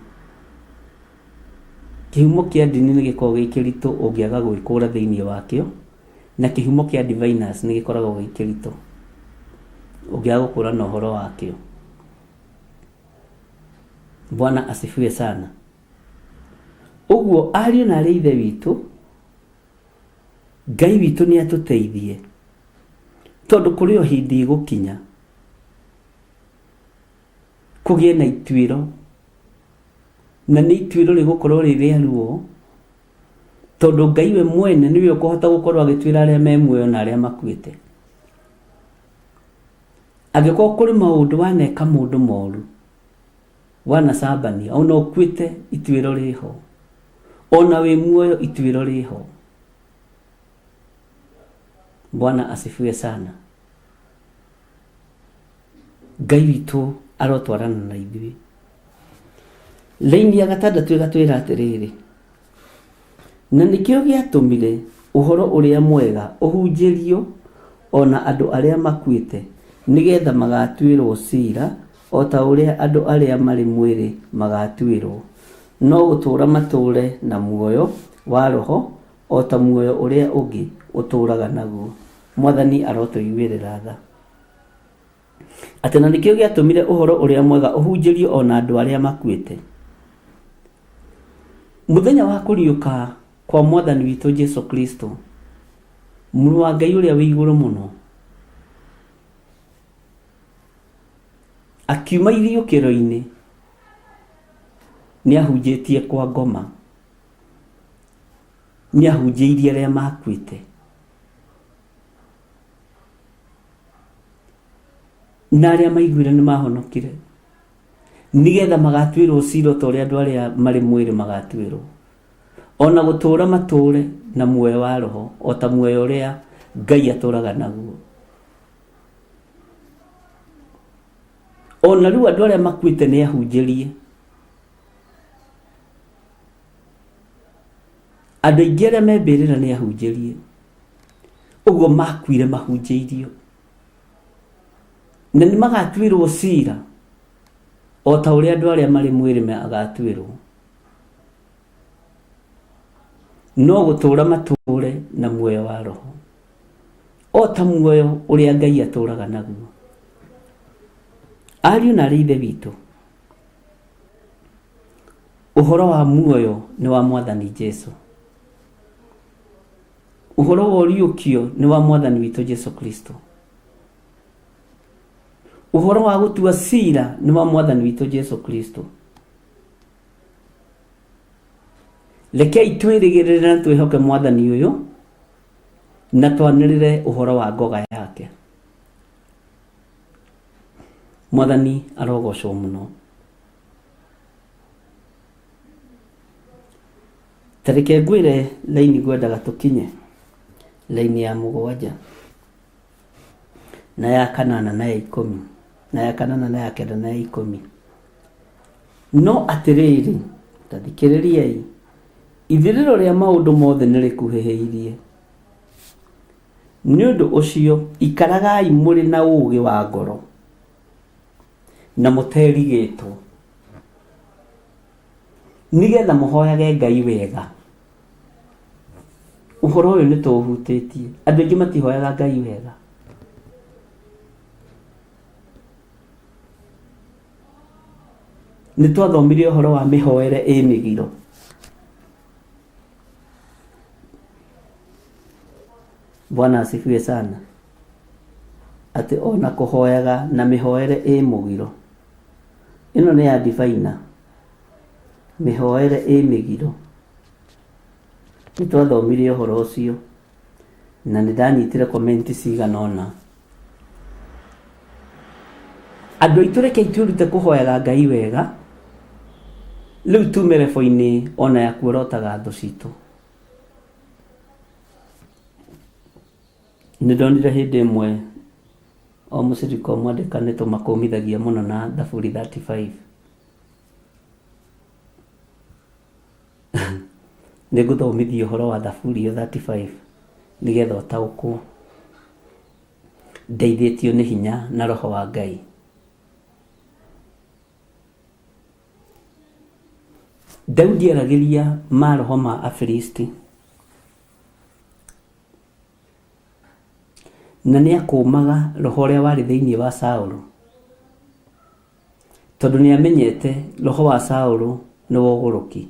Kĩhumo kĩa ndini nĩ gĩkoragwo gĩ kĩritũ ũngĩaga gwĩkũra thĩinĩ wakĩo, na kĩhumo kĩa diviners nĩ gĩkoragwo gĩ kĩritũ ũngĩaga gũkũrana ũhoro wakĩo. Bwana asifiwe sana. Ũguo ariũ na arĩ ithe witũ, Ngai witũ nĩ atũteithie, tondũ kũrĩ o hĩndĩ ĩgũkinya kũgĩe na ituĩro, na nĩ ituĩro rĩgũkorwo rĩ rĩa ruo, tondũ Ngai we mwene nĩwe ũkũhota gũkorwo agĩtuĩra arĩa me muoyo na arĩa makuĩte. Angĩkorwo kũrĩ maũndũ waneka mũndũ moru, wanacambania, ona ũkuĩte ituĩro rĩho, ona wĩ muoyo ituĩro rĩho. Bwana asifiwe sana. Ngai witũ arotwarana na ithuĩ. Laini ya gatandatũ ĩgatwĩra atĩrĩrĩ, na nĩkĩo gĩatũmire ũhoro ũrĩa mwega ũhunjĩrio o na andũ arĩa makuĩte, nĩgetha magatuĩrwo cira o ta ũrĩa andũ arĩa marĩ mwĩrĩ magatuĩrwo, no gũtũũra matũũre na muoyo wa roho o ta muoyo ũrĩa ũngĩ ũtũũraga naguo. Mwathani arotũiguĩrĩra tha. Atĩ na nĩkĩo gĩatũmire ũhoro ũrĩa mwega ũhunjĩrio o na andũ arĩa makuĩte. Mũthenya wa kũriũka kwa mwathani witũ Jesu Kristo, mũrũ wa Ngai ũrĩa wĩ igũrũ mũno, akiuma iriũkĩro-inĩ nĩ ahunjĩtie kwa ngoma, nĩ ahunjĩirie arĩa makuĩte. Na arĩa maiguire nĩ mahonokire, nĩgetha magatuĩrwo cira ta ũrĩa andũ arĩa marĩ mwĩrĩ magatuĩrwo. Ona gũtũũra matũũre na muoyo wa roho o ta muoyo ũrĩa Ngai atũũraga naguo. Ona rĩu andũ arĩa makuĩte nĩ ahunjĩrie. Andũ aingĩ arĩa me mbĩrĩra nĩ ahunjĩrie. Ũguo makuire mahunjĩirio. Na nĩ magatuĩrwo cira o ta ũrĩa andũ arĩa marĩ mwĩrĩ magatuĩrwo. No gũtũũra matũũre na muoyo wa roho o ta muoyo ũrĩa Ngai atũũraga naguo. Ariũ na arĩ ithe witũ, ũhoro wa muoyo nĩ wa mwathani Jesu. Ũhoro wa ũriũkio nĩ wa mwathani witũ Jesu Kristo. Ũhoro wa gũtua cira nĩ wa mwathani witũ Jesu Kristo. Rekei twĩrĩgĩrĩre na twĩhoke mwathani ũyũ na twanĩrĩre ũhoro wa ngoga yake. Mwathani arogocwo mũno. Ta reke ngwĩre raini ngwendaga tũkinye, raini ya 7 na ya 8 na ya 10 na ya 8 na ya 9 na ya 10. No atĩrĩrĩ, ta thikĩrĩriai, ithirĩro rĩa maũndũ mothe nĩ rĩkuhĩhĩirie. Nĩ ũndũ ũcio ikaragai mũrĩ na ũũgĩ wa ngoro na mũterigĩtwo, nĩgetha mũhoyage Ngai wega. Ũhoro ũyũ nĩ tũũhutĩtie. Andũ aingĩ matihoyaga Ngai wega. Nĩ twathomire ũhoro wa mĩhoere ĩ mĩgiro. Bwana asifiwe sana. Atĩ ona kũhoyaga na mĩhoere ĩ mũgiro. Ĩno nĩ ya divaina. Mĩhoere ĩ mĩgiro. Nĩ twathomire ũhoro ũcio na nĩ ndanyitire comment cigana ũna. Andũ aitũ rekei twĩrute kũhoyaga Ngai wega, rĩu tume rebo-inĩ ona ya kuorotaga thũ citũ. Nĩ ndonire hĩndĩ ĩmwe o mũcirika ũmwe andĩka nĩ tũmakũmithagia mũno na thaburi 35. Nĩ ngũthomithia ũhoro wa thaburi ĩyo 35 nĩgetha ũtaũkwo. Ndeithĩtio nĩ hinya na roho wa Ngai. Daudi aragĩria maroho ma Afilisti na nĩ akũmaga roho ũrĩa warĩ thĩinĩ wa Saũlũ, tondũ nĩ amenyete roho wa Saũlũ nĩ wa ũgũrũki.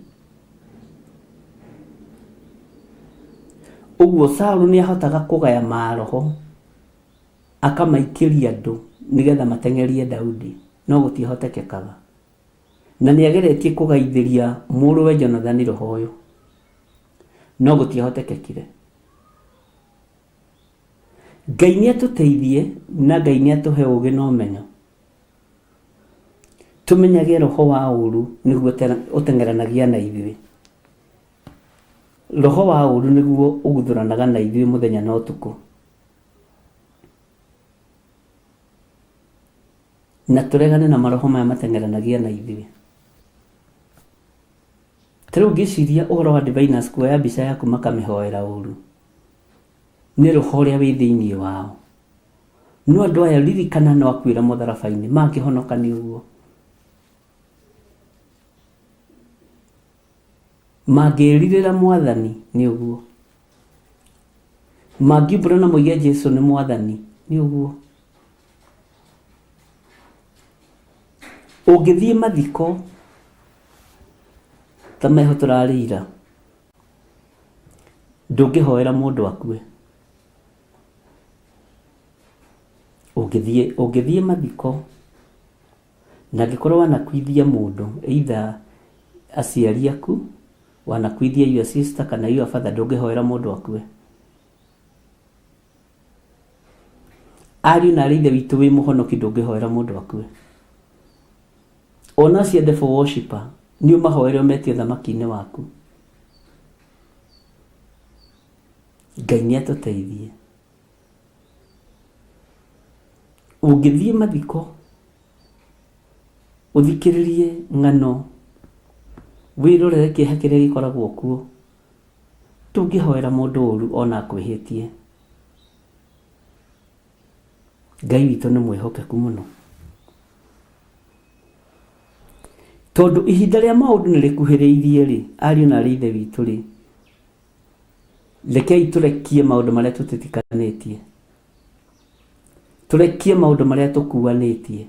Ũguo Saũlũ nĩ ahotaga kũgaya maroho akamaikĩria andũ nĩgetha mateng'erie Daudi, no gũtiahotekekaga. Na nĩ ageretie kũgaithĩria mũrũwe Jonathani roho ũyũ, no gũtiahotekekire. Ngai nĩ atũteithie na Ngai nĩ atũhe ũũgĩ na ũmenyo. Tũmenyage roho wa ũũru nĩguo ũteng'eranagia na ithuĩ. Roho wa ũũru nĩguo ũguthũranaga na ithuĩ mũthenya na ũtukũ. Na tũregane na maroho maya mateng'eranagia na ithuĩ. Ta rĩu ngĩciria ũhoro wa diviners kuoya mbica yaku makamĩhoera ũũru, nĩ roho ũrĩa wĩ thĩinĩ wao. No andũ aya ririkana no akuĩra mũtharaba-inĩ, mangĩhonoka nĩ ũguo. Mangĩrirĩra mwathani nĩ ũguo. Mangiumbũra na moige Jesu nĩ mwathani nĩ ũguo. Ũngĩthiĩ mathiko ta meho tũrarĩ ira, ndũngĩhoera mũndũ akue. Ũngĩthiĩ mathiko na angĩkorwo wanakuithia mũndũ, either aciari aku, wanakuithia your sister kana your father, ndũngĩhoera mũndũ akue. Ariũ na arĩ ithe witũ wĩ mũhonoki ndũngĩhoera mũndũ akue. Ona acio devil worshipper nĩ ũmahoere ũmetie ũthamaki-inĩ waku. Ngai nĩ atũteithie. Ũngĩthiĩ mathiko ũthikĩrĩrie ng'ano, wĩrorere kĩeha kĩrĩa gĩkoragwo kuo, ndũngĩhoera mũndũ ũru ona akwĩhĩtie. Ngai witũ nĩ mwĩhokeku mũno. Tondũ ihinda rĩa maũndũ nĩ rĩkuhĩrĩirie rĩ, ariũ na arĩ ithe witũ rĩ, rekei tũrekie maũndũ marĩa tũtitikanĩtie. Tũrekie maũndũ marĩa tũkuanĩtie.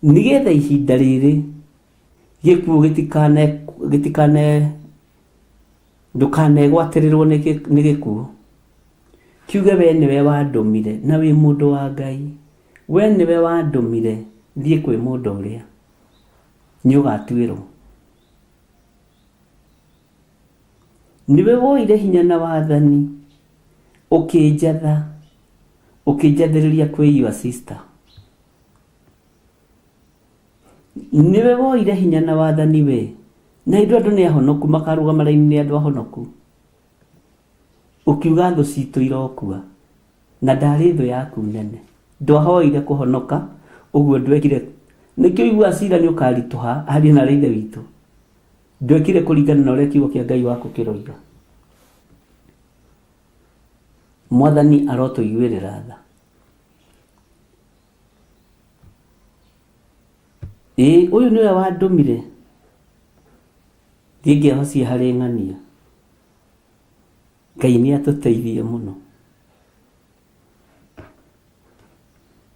Nĩgetha ihinda rĩrĩ gĩkuũ gĩtikane gĩtikane ndũkanegwatĩrĩrwo nĩ gĩkuũ. Kiuge we nĩwe wandũmire na wĩ mũndũ wa Ngai. We nĩwe wandũmire thiĩ kwĩ mũndũ ũrĩa. Nĩ ũgatuĩrwo. Nĩwe woire hinya na wathani, ũkĩnjatha, ũkĩnjathĩrĩria kwĩ your sister. Nĩwe woire hinya na wathani we. Na hĩndĩ ĩyo andũ nĩ ahonoku, makarũgama raini nĩ andũ ahonoku. Ũkiuga thũ citũ irokua, na ndarĩ thũ yaku nene. Ndwahoire kũhonoka, ũguo ndwekire. Nĩkĩo ũiguaga cira nĩ ũkaritũha ariũ na aarĩ a Ithe witũ. Ndwekire kũringana na ũrĩa kiugo kĩa Ngai waku kĩroiga. Mwathani arotũiguĩrĩra tha. Ĩĩ ũyũ nĩwe wandũmire thiĩ ngehocie harĩ ng'ania. Ngai nĩ atũteithie mũno.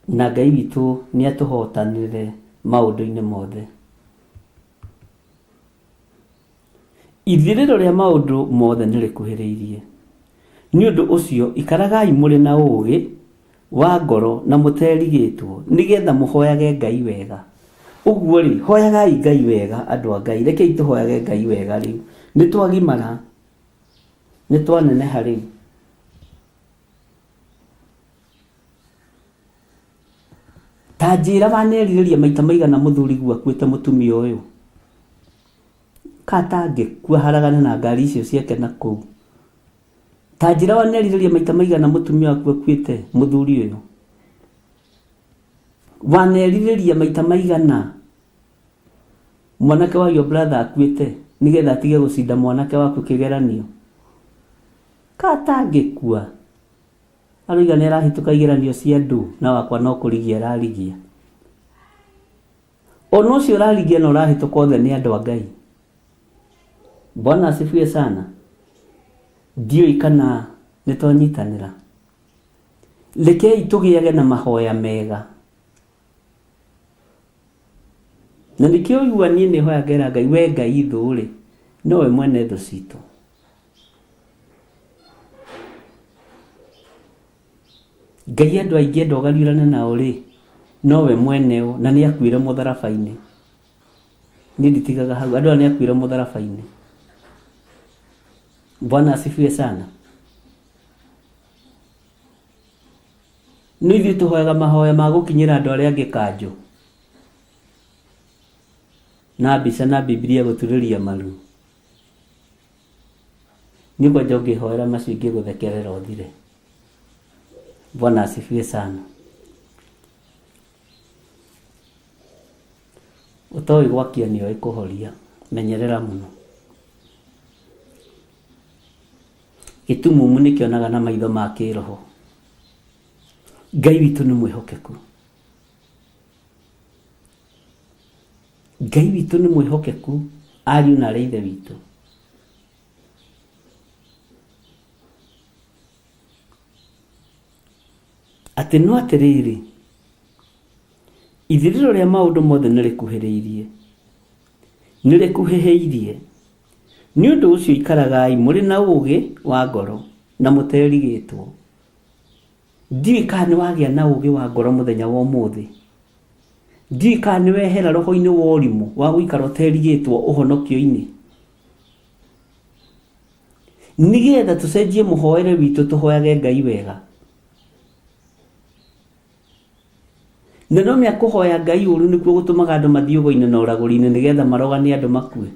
Na Ngai witũ nĩ atũhotanĩre maũndũ-inĩ mothe. Ithirĩro rĩa maũndũ mothe nĩ rĩkuhĩrĩirie. Nĩ ũndũ ũcio ikaragai mũrĩ na ũũgĩ wa ngoro na mũterigĩtwo, nĩgetha mũhoyage Ngai wega. Ũguo-rĩ, hoyagai Ngai wega, andũ a Ngai. Rekei tũhoyage Ngai wega rĩu. Nĩ twagimara, nĩ twaneneha rĩu. Ta njĩra wanerirĩria maita maigana mũthuriguo akuĩte mũtumia ũyũ? Katangĩkua haragane na ngari icio ciake na kũu. Ta njĩra wanerirĩria maita maigana mũtumia waku akuĩte mũthuri ũyũ? Wanerirĩria maita maigana mwanake wa your brother akuĩte nĩgetha atige gũcinda mwanake waku kĩgeranio? Katangĩkua aroiga nĩ arahĩtũka igeranio cia andũ na wakwa no kũrigia ararigia. Ona ũcio ũrarigia na ũrahĩtũka othe nĩ andũ a Ngai. Bwana asifiwe sana. Ndiũĩ kana nĩ twanyitanĩra. Rekei tũgĩage na mahoya mega. Na nĩkĩo ũigua niĩ nĩ hoya ngera Ngai, we Ngai thũ rĩ, nowe mwene thũ citũ. Ngai andũ aingĩ enda ũgariũrane nao rĩ, nowe mwene o, na nĩ akuire mũtharaba-inĩ. Niĩ nditigaga hau, andũ aya nĩ akuire mũtharaba-inĩ. Bwana asifiwe sana. No ithuĩ tũhoyaga mahoya ma gũkinyĩra andũ arĩa angĩ kanjũ na mbica na Bibilia gũturĩria maru. Niĩ kwanja ũngĩhoera macio ingĩgũthekerera ũthire. Bwana asifiwe sana. Ũtoĩ gwakia nĩoĩ kũhoria, menyerera mũno. Gĩtumumu nĩkĩonaga na maitho ma kĩroho. Ngai witũ nĩ mwĩhokeku. Ngai witũ nĩ mwĩhokeku ariũ na arĩ ithe witũ. Atĩ no atĩrĩrĩ, ithirĩro rĩa maũndũ mothe nĩ rĩkuhĩrĩirie, nĩ rĩkuhĩhĩirie. Nĩ ũndũ ũcio ikaragai mũrĩ na ũũgĩ wa ngoro na mũterigĩtwo. Ndiũĩ kana nĩ wagĩa na ũũgĩ wa ngoro mũthenya wa ũmũthĩ. Ndiũĩ kana nĩ wehera roho-inĩ wa ũrimũ wa gũikara ũterigĩtwo ũhonokio-inĩ. Nĩgetha tũcenjie mũhoere witũ tũhoyage Ngai wega. Na no mĩa kũhoya Ngai ũru nĩkuo gũtũmaga andũ mathiĩ ũgo-inĩ na ũragũri-inĩ nĩgetha marogane andũ makue.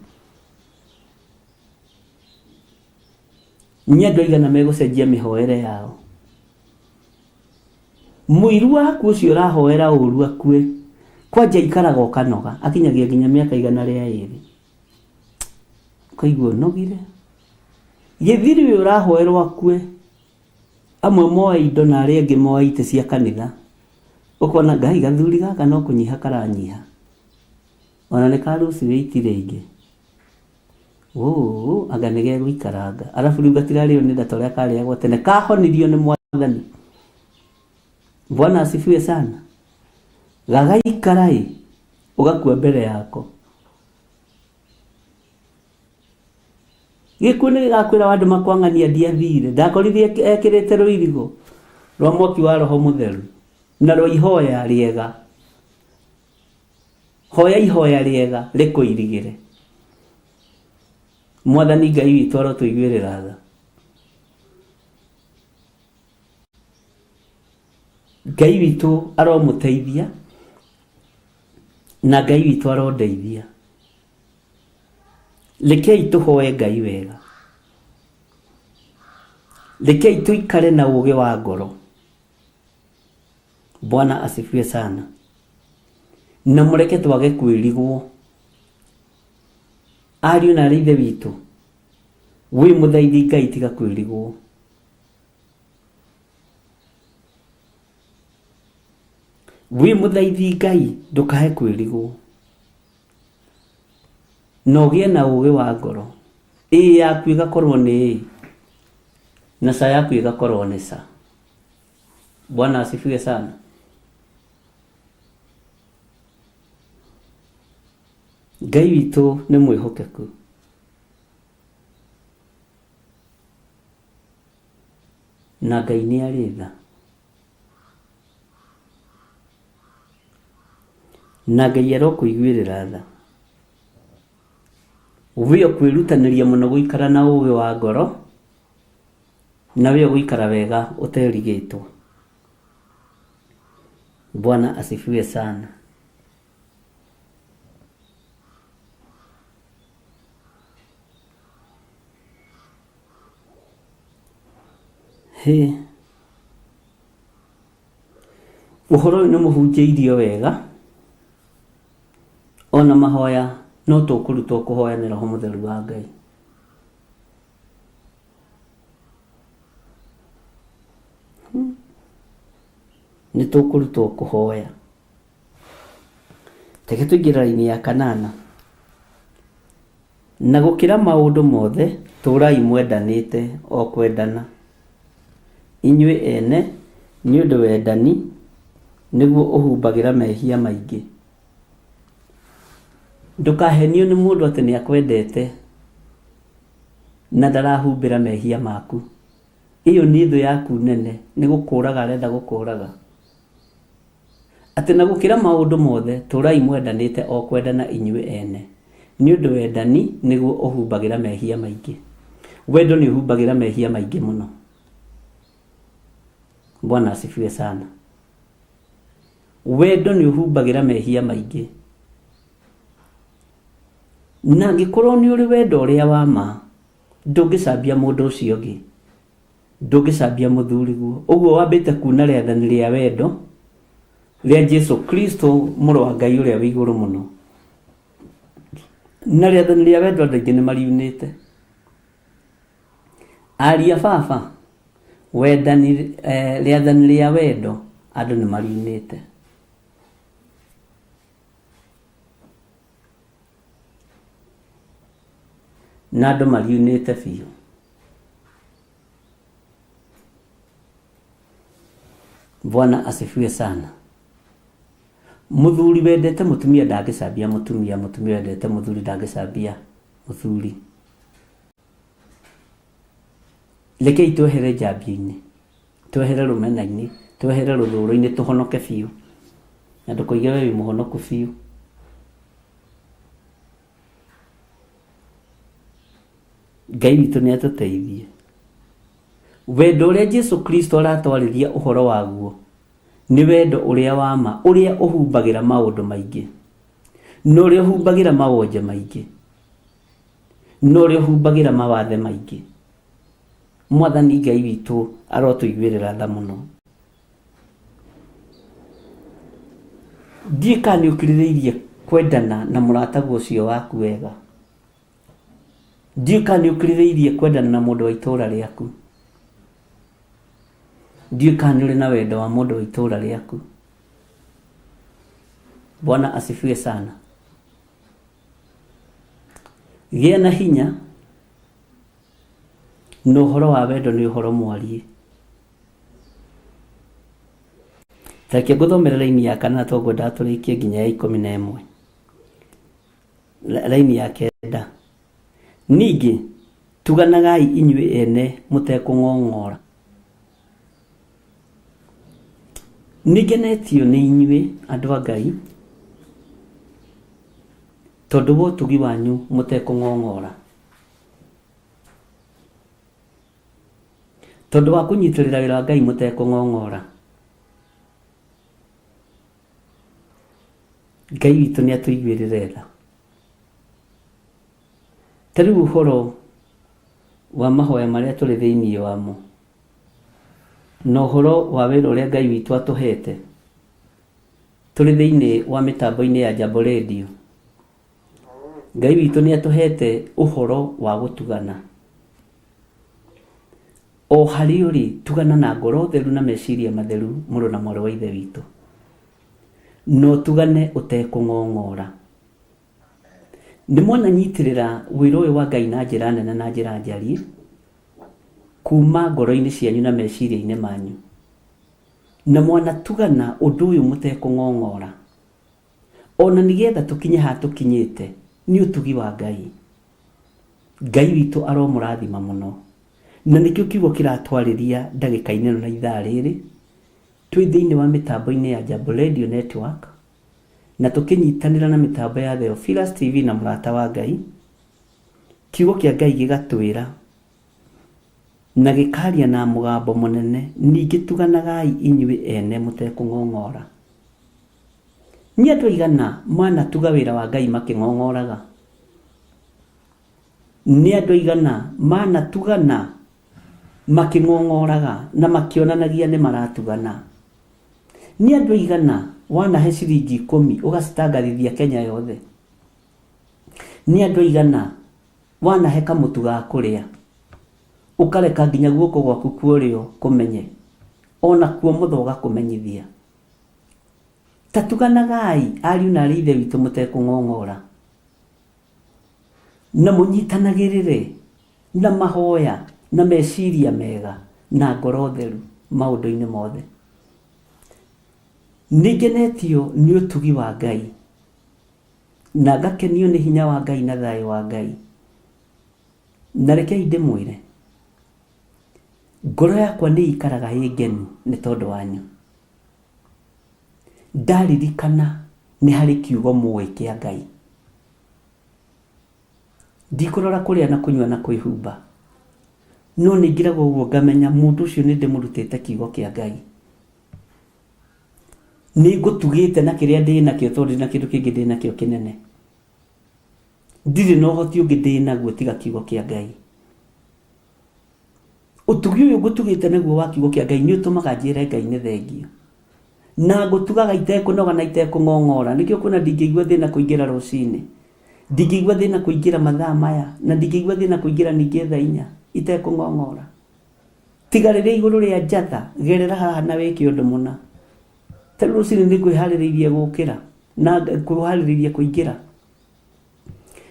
Nĩ andũ aigana megũcenjia mĩhoere yao? Mũiru waku ũcio ũrahoera ũru akue, kwanja aikaraga ũkanoga, akinyagia nginya mĩaka 102. Ũkaigua ũnogire. Gĩthiri ũyũ ũrahoerwo akue, amwe moe indo na arĩa angĩ moe itĩ cia kanitha. Ũkona Ngai gathuri gaka no kũnyiha karanyiha. Ona nĩ ka lose weight rĩngĩ. Ũũ, anga nĩ gegũikaranga. Arabu rĩu gatirarĩo nĩ nda ta ũrĩa karĩagwo tene. Kahonirio nĩ Mwathani. Bwana asifiwe sana. Gagaikara ĩ, ũgakua mbere yako. Gĩkuũ nĩ gĩgakwĩra wandũ makwang'ania ndiathire. Ndakorire ekĩrĩte rũirigo rwa mwaki wa Roho Mũtheru na rwa ihoya rĩega. Hoya ihoya rĩega rĩkũirigĩre. Mwathani Ngai witũ arotũiguĩrĩra tha. Ngai witũ aromũteithia na Ngai witũ arondeithia. Rekei tũhoe Ngai wega. Rekei tũikare na ũũgĩ wa ngoro. Bwana asifiwe sana. Na mũreke twage kwĩrigwo. Ariũ na aarĩ a Ithe witũ, wĩ mũthaithi Ngai tiga kwĩrigwo. Wĩ mũthaithi Ngai ndũkae kwĩrigwo. Na ũgĩe na ũũgĩ wa ngoro. Ĩĩ yaku ĩgakorwo nĩ ĩĩ, na ca yaku ĩgakorwo nĩ ca. Bwana asifiwe sana. Ngai witũ nĩ mwĩhokeku. Na Ngai nĩ arĩ tha. Na Ngai arokũiguĩrĩra tha. Wĩo kwĩrutanĩria mũno gũikara na ũũgĩ wa ngoro, na wĩo gũikara wega ũterigĩtwo. Bwana asifiwe sana. Hĩ. Ũhoro ũyũ nĩ mũhunjĩirio wega, ona mahoya no tũkũrutwo kũhoya nĩ Roho Mũtheru wa Ngai. Nĩ tũkũrutwo kũhoya. Reke tũingĩre raini ya kanana. Na gũkĩra maũndũ mothe, tũũrai mwendanĩte o kwendana, inyuĩ ene, nĩ ũndũ wendani nĩguo ũhumbagĩra mehia maingĩ. Ndũkahenio nĩ mũndũ atĩ nĩ akwendete na ndarahumbĩra mehia maku. Ĩyo nĩ thũ yaku nene, nĩ gũkũraga arenda gũkũraga. Atĩ na gũkĩra maũndũ mothe, tũũrai mwendanĩte o kwendana inyuĩ ene, nĩ ũndũ wendani nĩguo ũhumbagĩra mehia maingĩ. Wendo nĩ ũhumbagĩra mehia maingĩ mũno. Bwana asifiwe sana. Wendo nĩ ũhumbagĩra mehia maingĩ. Na angĩkorwo nĩ ũrĩ wendo ũrĩa wa ma, ndũngĩcambia mũndũ ũcio ũngĩ. Ndũngĩcambia mũthuriguo. Ũguo wambĩte kuuna rĩathani rĩa wendo rĩa Jesu Kristo mũrũ wa Ngai ũrĩa wĩ igũrũ mũno. Na rĩathani rĩa wendo andũ aingĩ nĩ mariunĩte. Aria baba, wendani, eh, rĩathani rĩa wendo andũ nĩ mariunĩte. Na andũ mariunĩte biũ. Bwana asifiwe sana. Mũthuri wendete mũtumia ndangĩcambia mũtumia, mũtumia wendete mũthuri ndangĩcambia mũthuri. Rekei twehere njambio-inĩ, twehere rũmena-inĩ, twehere rũthũũro-inĩ tũhonoke biũ. Na ndũkoige we wĩ mũhonoku biũ. Ngai witũ nĩ atũteithie. Wendo ũrĩa Jesu Kristo aratwarĩria ũhoro waguo nĩ wendo ũrĩa wa ma, ũrĩa ũhumbagĩra maũndũ maingĩ, na ũrĩa ũhumbagĩra mawonje maingĩ, na ũrĩa ũhumbagĩra mawathe maingĩ. Mwathani Ngai witũ arotũiguĩrĩra tha mũno. Ndiũĩ kana nĩ ũkirĩrĩirie kwendana na mũrataguo ũcio waku wega. Ndiũĩ kana nĩ ũkirĩrĩirie kwendana na mũndũ wa itũũra rĩaku. Ndiũĩ kana nĩ ũrĩ na wendo wa mũndũ wa itũũra rĩaku. Bwana asifiwe sana. Gĩa na hinya na ũhoro wa wendo nĩ ũhoro mwariĩ. Reke ngũthomere raini ya kanana tondũ ngwendaga tũrĩkie nginya ya 11. Raini ya 9. Ningĩ tuganagai inyuĩ ene mũtekũng'ong'ora. Nĩngenetio nĩ inyuĩ andũ a Ngai tondũ wa ũtugi wanyu mũtekũng'ong'ora. Tondũ wa kũnyitĩrĩra wĩra wa Ngai mũtekũng'ong'ora. Ngai witũ nĩ atũiguĩrĩre tha. Ta rĩu ũhoro wa mahoya marĩa tũrĩ thĩinĩ wamo, na ũhoro wa wĩra ũrĩa Ngai witũ atũhete, tũrĩ thĩinĩ wa mĩtambo-inĩ ya Jambo Radio, Ngai witũ nĩ atũhete ũhoro wa gũtugana. O harĩa ũrĩ, tugana na ngoro theru na meciria matheru mũrũ na mwarĩ wa Ithe witũ. Na ũtugane ũtekũng'ong'ora. Nĩ mwananyitĩrĩra wĩra ũyũ wa Ngai na njĩra nene na njĩra njariĩ, kuma ngoro-inĩ cianyu na meciria-inĩ manyu. Na mwanatugana ũndũ ũyũ mũtekũng'ong'ora. Ona nĩgetha tũkinye haha tũkinyĩte, nĩ ũtugi wa Ngai. Ngai witũ aromũrathima mũno. Na nĩkĩo kiugo kĩratwarĩria ndagĩka-inĩ ĩno na ithaa rĩrĩ, twĩ thĩinĩ wa mĩtambo-inĩ ya Jambo Radio Network, na tũkĩnyitanĩra na mĩtambo ya Theophilus TV na Mũrata wa Ngai, kiugo kĩa Ngai gĩgatwĩra na gĩkaria na mũgambo mũnene, ningĩ tuganagai inyuĩ ene mũtekũng'ong'ora. Nĩ andũ aigana manatuga wĩra wa Ngai makĩng'ong'oraga? Nĩ andũ aigana manatugana makĩng'ong'oraga na makĩonanagia nĩ maratugana? Nĩ andũ aigana wanahe ciringi ikũmi ũgacitangathithia Kenya yothe? Nĩ andũ aigana wanahe kamũtu ga kũrĩa ũkareka nginya guoko gwaku kwa ũrĩo kũmenye, ona kuo mũtho ũgakũmenyithia? Ta tuganagai, ariũ na aarĩ a Ithe witũ mũtekũng'ong'ora, na mũnyitanagĩrĩre na mahoya na meciria mega na ngoro theru maũndũ-inĩ mothe. Nĩ ngenetio nĩ ũtugi wa Ngai, na ngakenio nĩ hinya wa Ngai na thayũ wa Ngai. Na rekei ndĩmwĩre, ngoro yakwa nĩ ĩikaraga ĩ ngenu nĩ tondũ wanyu. Ndaririkana nĩ harĩ kiugo mũĩ kĩa Ngai. Ndikũrora kũrĩa na kũnyua na kwĩhumba, no nĩ ngiraga ũguo ngamenya mũndũ ũcio nĩ ndĩmũrutĩte kiugo kĩa Ngai. Nĩ ngũtugĩte na kĩrĩa ndĩ nakĩo tondũ ndirĩ na kĩndũ kĩngĩ ndĩ nakĩo kĩnene. Ndirĩ na ũhoti ũngĩ ndĩ naguo tiga kiugo kĩa Ngai. Ũtugi ũyũ ngũtugĩte naguo wa kiugo kĩa Ngai nĩ ũtũmaga njĩre Ngai nĩ thengio. Na ngũtugaga itekũnoga na itekũng'ong'ora. Nĩkĩo ũkuona ndingĩigua thĩna kũingĩra rũcinĩ. Ndingĩigua thĩna kũingĩra mathaa maya. Na ndingĩigua thĩna kũingĩra ningĩ thaa inya itekũng'ong'ora. Tiga rĩrĩa igũrũ rĩa njatha, gerera haha na wĩke ũndũ mũna. Ta rĩu rũcinĩ nĩ ngwĩharĩrĩirie gũkĩra na kwĩharĩrĩria kũingĩra.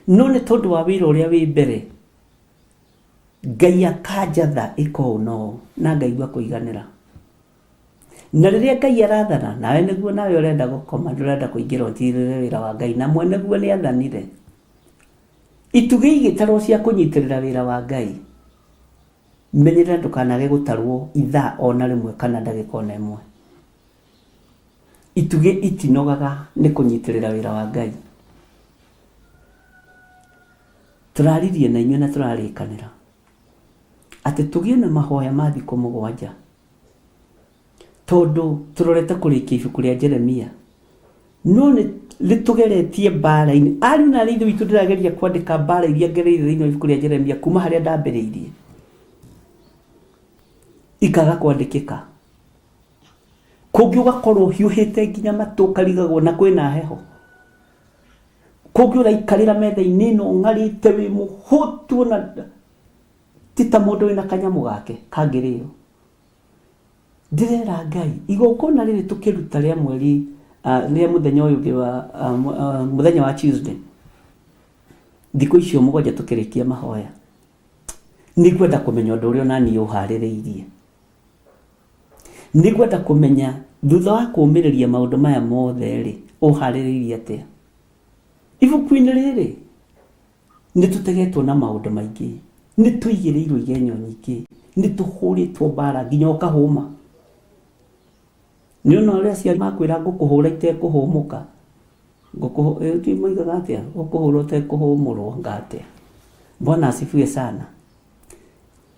No nĩ tondũ wa wĩra ũrĩa wĩ mbere, Ngai akanjatha ĩka ũũ na ũũ na ngaigua kũiganĩra. Na rĩrĩa Ngai arathana, nawe nĩguo nawe ũrenda gũkoma, ndũrenda kũingĩra ũtirĩrĩre wĩra wa Ngai, na mwene guo nĩ athanire. Itugĩ igĩtarwo cia kũnyitĩrĩra wĩra wa Ngai, menyerera ndũkanage gũtarwo ithaa ona rĩmwe kana ndagĩka ona ĩmwe. Itugĩ itinogaga nĩ kũnyitĩrĩra wĩra wa Ngai. Tũraririe na inyuĩ na tũrarĩkanĩra atĩ tũgĩe na mahoya ma thikũ mũgwanja, tondũ tũrorete kũrĩkia ibuku rĩa Jeremia, no nĩ rĩtũgeretie mbara-inĩ. Ariũ na aarĩ a Ithe witũ, ndĩrageria kwandĩka mbara iria ngereire thĩinĩ wa ibuku rĩa Jeremia kuma harĩa ndambĩrĩirie, ikaga kwandĩkĩka. Kũngĩ ũgakorwo ũhiũhĩte nginya matũ ũkarigagwo na kwĩna heho. Kũngĩ ũraikarĩra metha-inĩ ĩno ũng'arĩte wĩ mũhũtu ona ti ta mũndũ wĩna kanyamũ gake kangĩrĩo. Ndĩrera Ngai igongona rĩrĩ tũkĩruta rĩa mweri rĩa mũthenya ũyũ ũngĩ wa mũthenya wa Tuesday, thikũ icio mũgwanja tũkĩrĩkia mahoya, nĩngwenda kũmenya ũndũ ũrĩa onaniĩ ũharĩrĩirie. Nĩngwenda kũmenya thutha wa kũũmĩrĩria maũndũ maya mothe-rĩ, ũharĩrĩirie atĩa? Ibuku-inĩ rĩrĩ nĩ tũtegetwo na maũndũ maingĩ, nĩ tũigĩrĩirwo igenyo nyingĩ, nĩ tũhũrĩtwo mbara nginya ũkahũma. Nĩ ona ũrĩa aciari makwĩra ngũkũhũra itekũhũmũka, moigaga atĩa? Ngũkũhũra ũtekũhũmũrwo anga atĩa? Bwana asifiwe sana.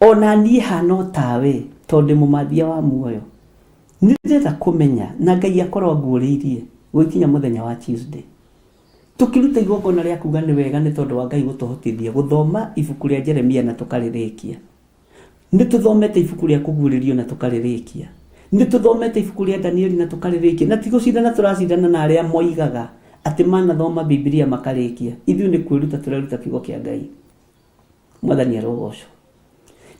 Ona niĩ hana o tawe. Tondũ ndĩ mũmathia wa muoyo. Nĩ ndĩrenda kũmenya na Ngai akorwo anguũrĩirie gũgĩkinya mũthenya wa Tuesday. Tũkĩruta igongona rĩa kuga nĩ wega nĩ tondũ wa Ngai gũtũhotithia gũthoma ibuku rĩa Jeremia na tũkarĩrĩkia. Nĩ tũthomete ibuku rĩa Kũguũrĩrio na tũkarĩrĩkia. Nĩ tũthomete ibuku rĩa Danieli na tũkarĩrĩkia. Na ti gũcindana tũracindana na arĩa moigaga atĩ manathoma Bibilia makarĩkia. Ithuĩ nĩ kwĩruta tũreruta kiugo kĩa Ngai. Mwathani arogocwo.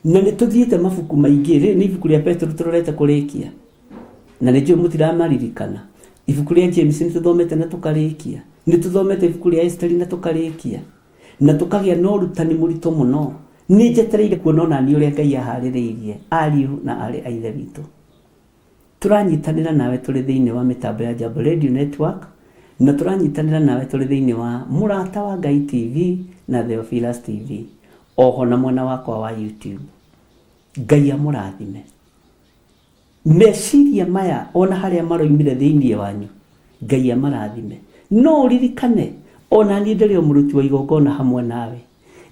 Na nĩ tũthiĩte mabuku maingĩ. Rĩrĩ nĩ ibuku rĩa Petero tũrorete kũrĩkia. Na nĩ njũĩ mũtiramaririkana. Ibuku rĩa James nĩ tũthomete na tũkarĩkia. Nĩ tũthomete ibuku rĩa Esteri na tũkarĩkia. Na tũkagĩa na ũrutani mũritũ mũno. Nĩ njetereire kuona ona niĩ ũrĩa Ngai aharĩrĩirie ariũ na aarĩ a Ithe witũ. Tũranyitanĩra nawe tũrĩ thĩinĩ wa mĩtambo ya Jambo Radio Network na tũranyitanĩra nawe tũrĩ thĩinĩ wa Mũrata wa Ngai TV na Theophilus TV oho na mwena wakwa wa YouTube. Ngai amũrathime. Meciria maya ona harĩa maroimire thĩinĩ wanyu, Ngai amarathime. No ũririkane ona niĩ ndĩrĩ o mũruti wa igongona hamwe nawe.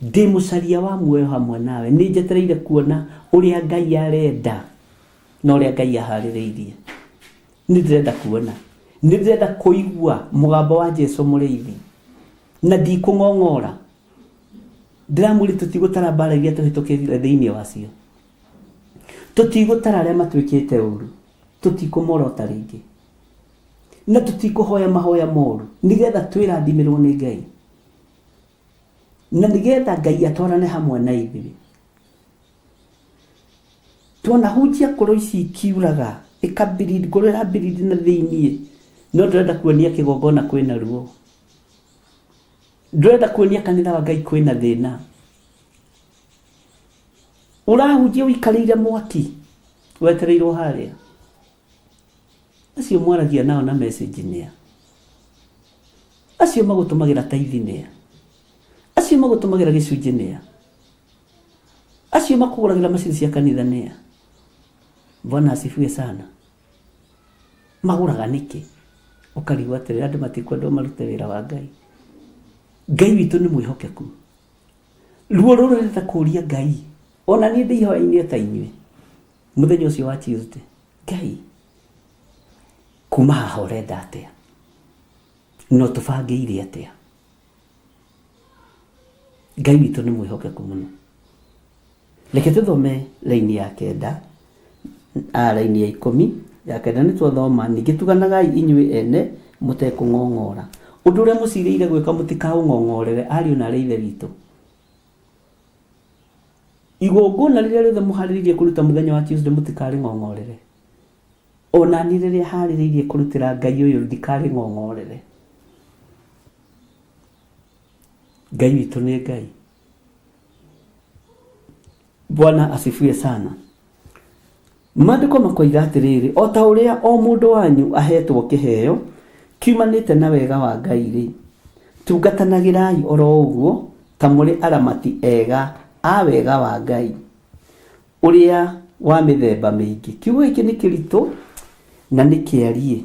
Ndĩ mũcaria wa muoyo hamwe nawe. Nĩ njetereire kuona ũrĩa Ngai arenda na ũrĩa Ngai aharĩrĩirie. Nĩ ndĩrenda kuona. Nĩ ndĩrenda kũigua mũgambo wa Jesu mũrĩithi. Na ndikũng'ong'ora. Ndĩramwĩrire tũtigũtara mbara iria tũhĩtũkĩire thĩinĩ wacio. Tũtigũtara arĩa matwĩkĩte ũru. Tũtikũmorota rĩngĩ. Na tũtikũhoya mahoya moru. Nĩgetha twĩrathimĩrwo nĩ Ngai. Na nĩgetha Ngai atwarane hamwe na ithuĩ. Twanahunjia ngoro ici ikiuraga, ĩkabirindi, ngoro ĩrabirindi na thĩiniĩ. No ndĩrenda kuonia kĩgongona kwĩna ruo. Ndĩrenda kuonia kanitha wa Ngai kwĩna thĩna. Ũrahunjia ũikarĩire mwaki, wetereirwo harĩa. Acio mwaragia nao na message nĩa? Acio magũtũmagĩra taithi nĩa? Acio magũtũmagĩra gĩcunjĩ nĩa? Acio makũgũragĩra macini cia kanitha nĩa? Bwana asifiwe sana. Magũraga nĩkĩ? Ũkarigwo atĩrĩrĩ, andũ matikwendwo marute wĩra wa Ngai. Ngai witũ nĩ mwĩhokeku. Ruo rũrũ rũrenda kũria Ngai, ona niĩ ndĩ ihoya-inĩ o ta inyuĩ, mũthenya ũcio wa Tuesday, Ngai, kuma haha ũrenda atĩa? Na ũtũbangĩire atĩa? Ngai witũ nĩ mwĩhokeku mũno. Reke tũthome raini ya kenda, a raini ya ikũmi, ya kenda nĩ twathoma, ningĩ tuganagai inyuĩ ene mũtekũng'ong'ora. Ũndũ ũrĩa mũcirĩire gwĩka mũtikaũng'ong'orere, ariũ na aarĩ a Ithe witũ. Igongona rĩrĩa rĩothe mũharĩrĩirie kũruta mũthenya wa Tuesday mũtikarĩng'ong'orere. Ona niĩ rĩrĩa harĩrĩirie kũrutĩra Ngai ũyũ ndikarĩng'ong'orere. Ngai witũ nĩ Ngai. Bwana asifiwe sana. Maandĩko makoiga atĩrĩrĩ, o ta ũrĩa o mũndũ wanyu aheetwo kĩheo kiumanĩte na wega wa Ngai-rĩ, tungatanagĩrai o ro ũguo ta mũrĩ aramati ega a wega wa Ngai ũrĩa wa mĩthemba mĩingĩ. Kiugo gĩkĩ nĩ kĩritũ na nĩ kĩariĩ.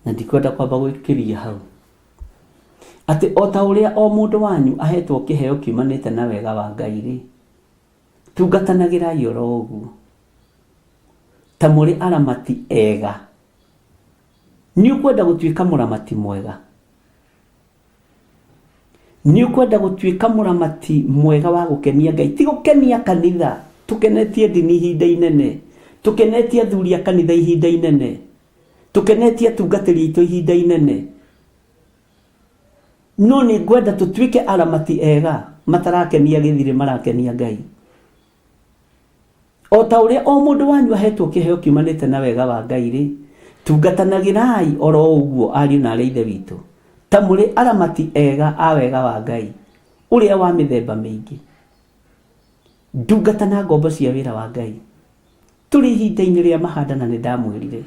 Na ndikwenda kwamba gwĩkĩria hau. Atĩ o ta ũrĩa o mũndũ wanyu ahetwo kĩheo kiumanĩte na wega wa Ngai-rĩ, tungatanagĩrai o ro ũguo, ta mũrĩ aramati ega. Nĩ ũkwenda gũtuĩka mũramati mwega? Nĩ ũkwenda gũtuĩka mũramati mwega wa gũkenia Ngai? Ti gũkenia kanitha, tũkenetie ndini ihinda inene, tũkenetie athuri a kanitha ihinda inene, tũkenetie atungatĩri aitũ ihinda inene. No nĩ ngwenda tũtuĩke aramati ega matarakenia gĩthirĩ, marakenia Ngai. O ta ũrĩa o mũndũ wanyu ahetwo kĩheo kiumanĩte na wega wa Ngai-rĩ, tungatanagĩrai o ro ũguo, ariũ na aarĩ a Ithe witũ, ta mũrĩ aramati ega a wega wa Ngai, ũrĩa wa mĩthemba mĩingĩ. Ndungata na ngombo cia wĩra wa Ngai. Tũrĩ ihinda-inĩ rĩa mahanda na nĩ ndamwĩrire.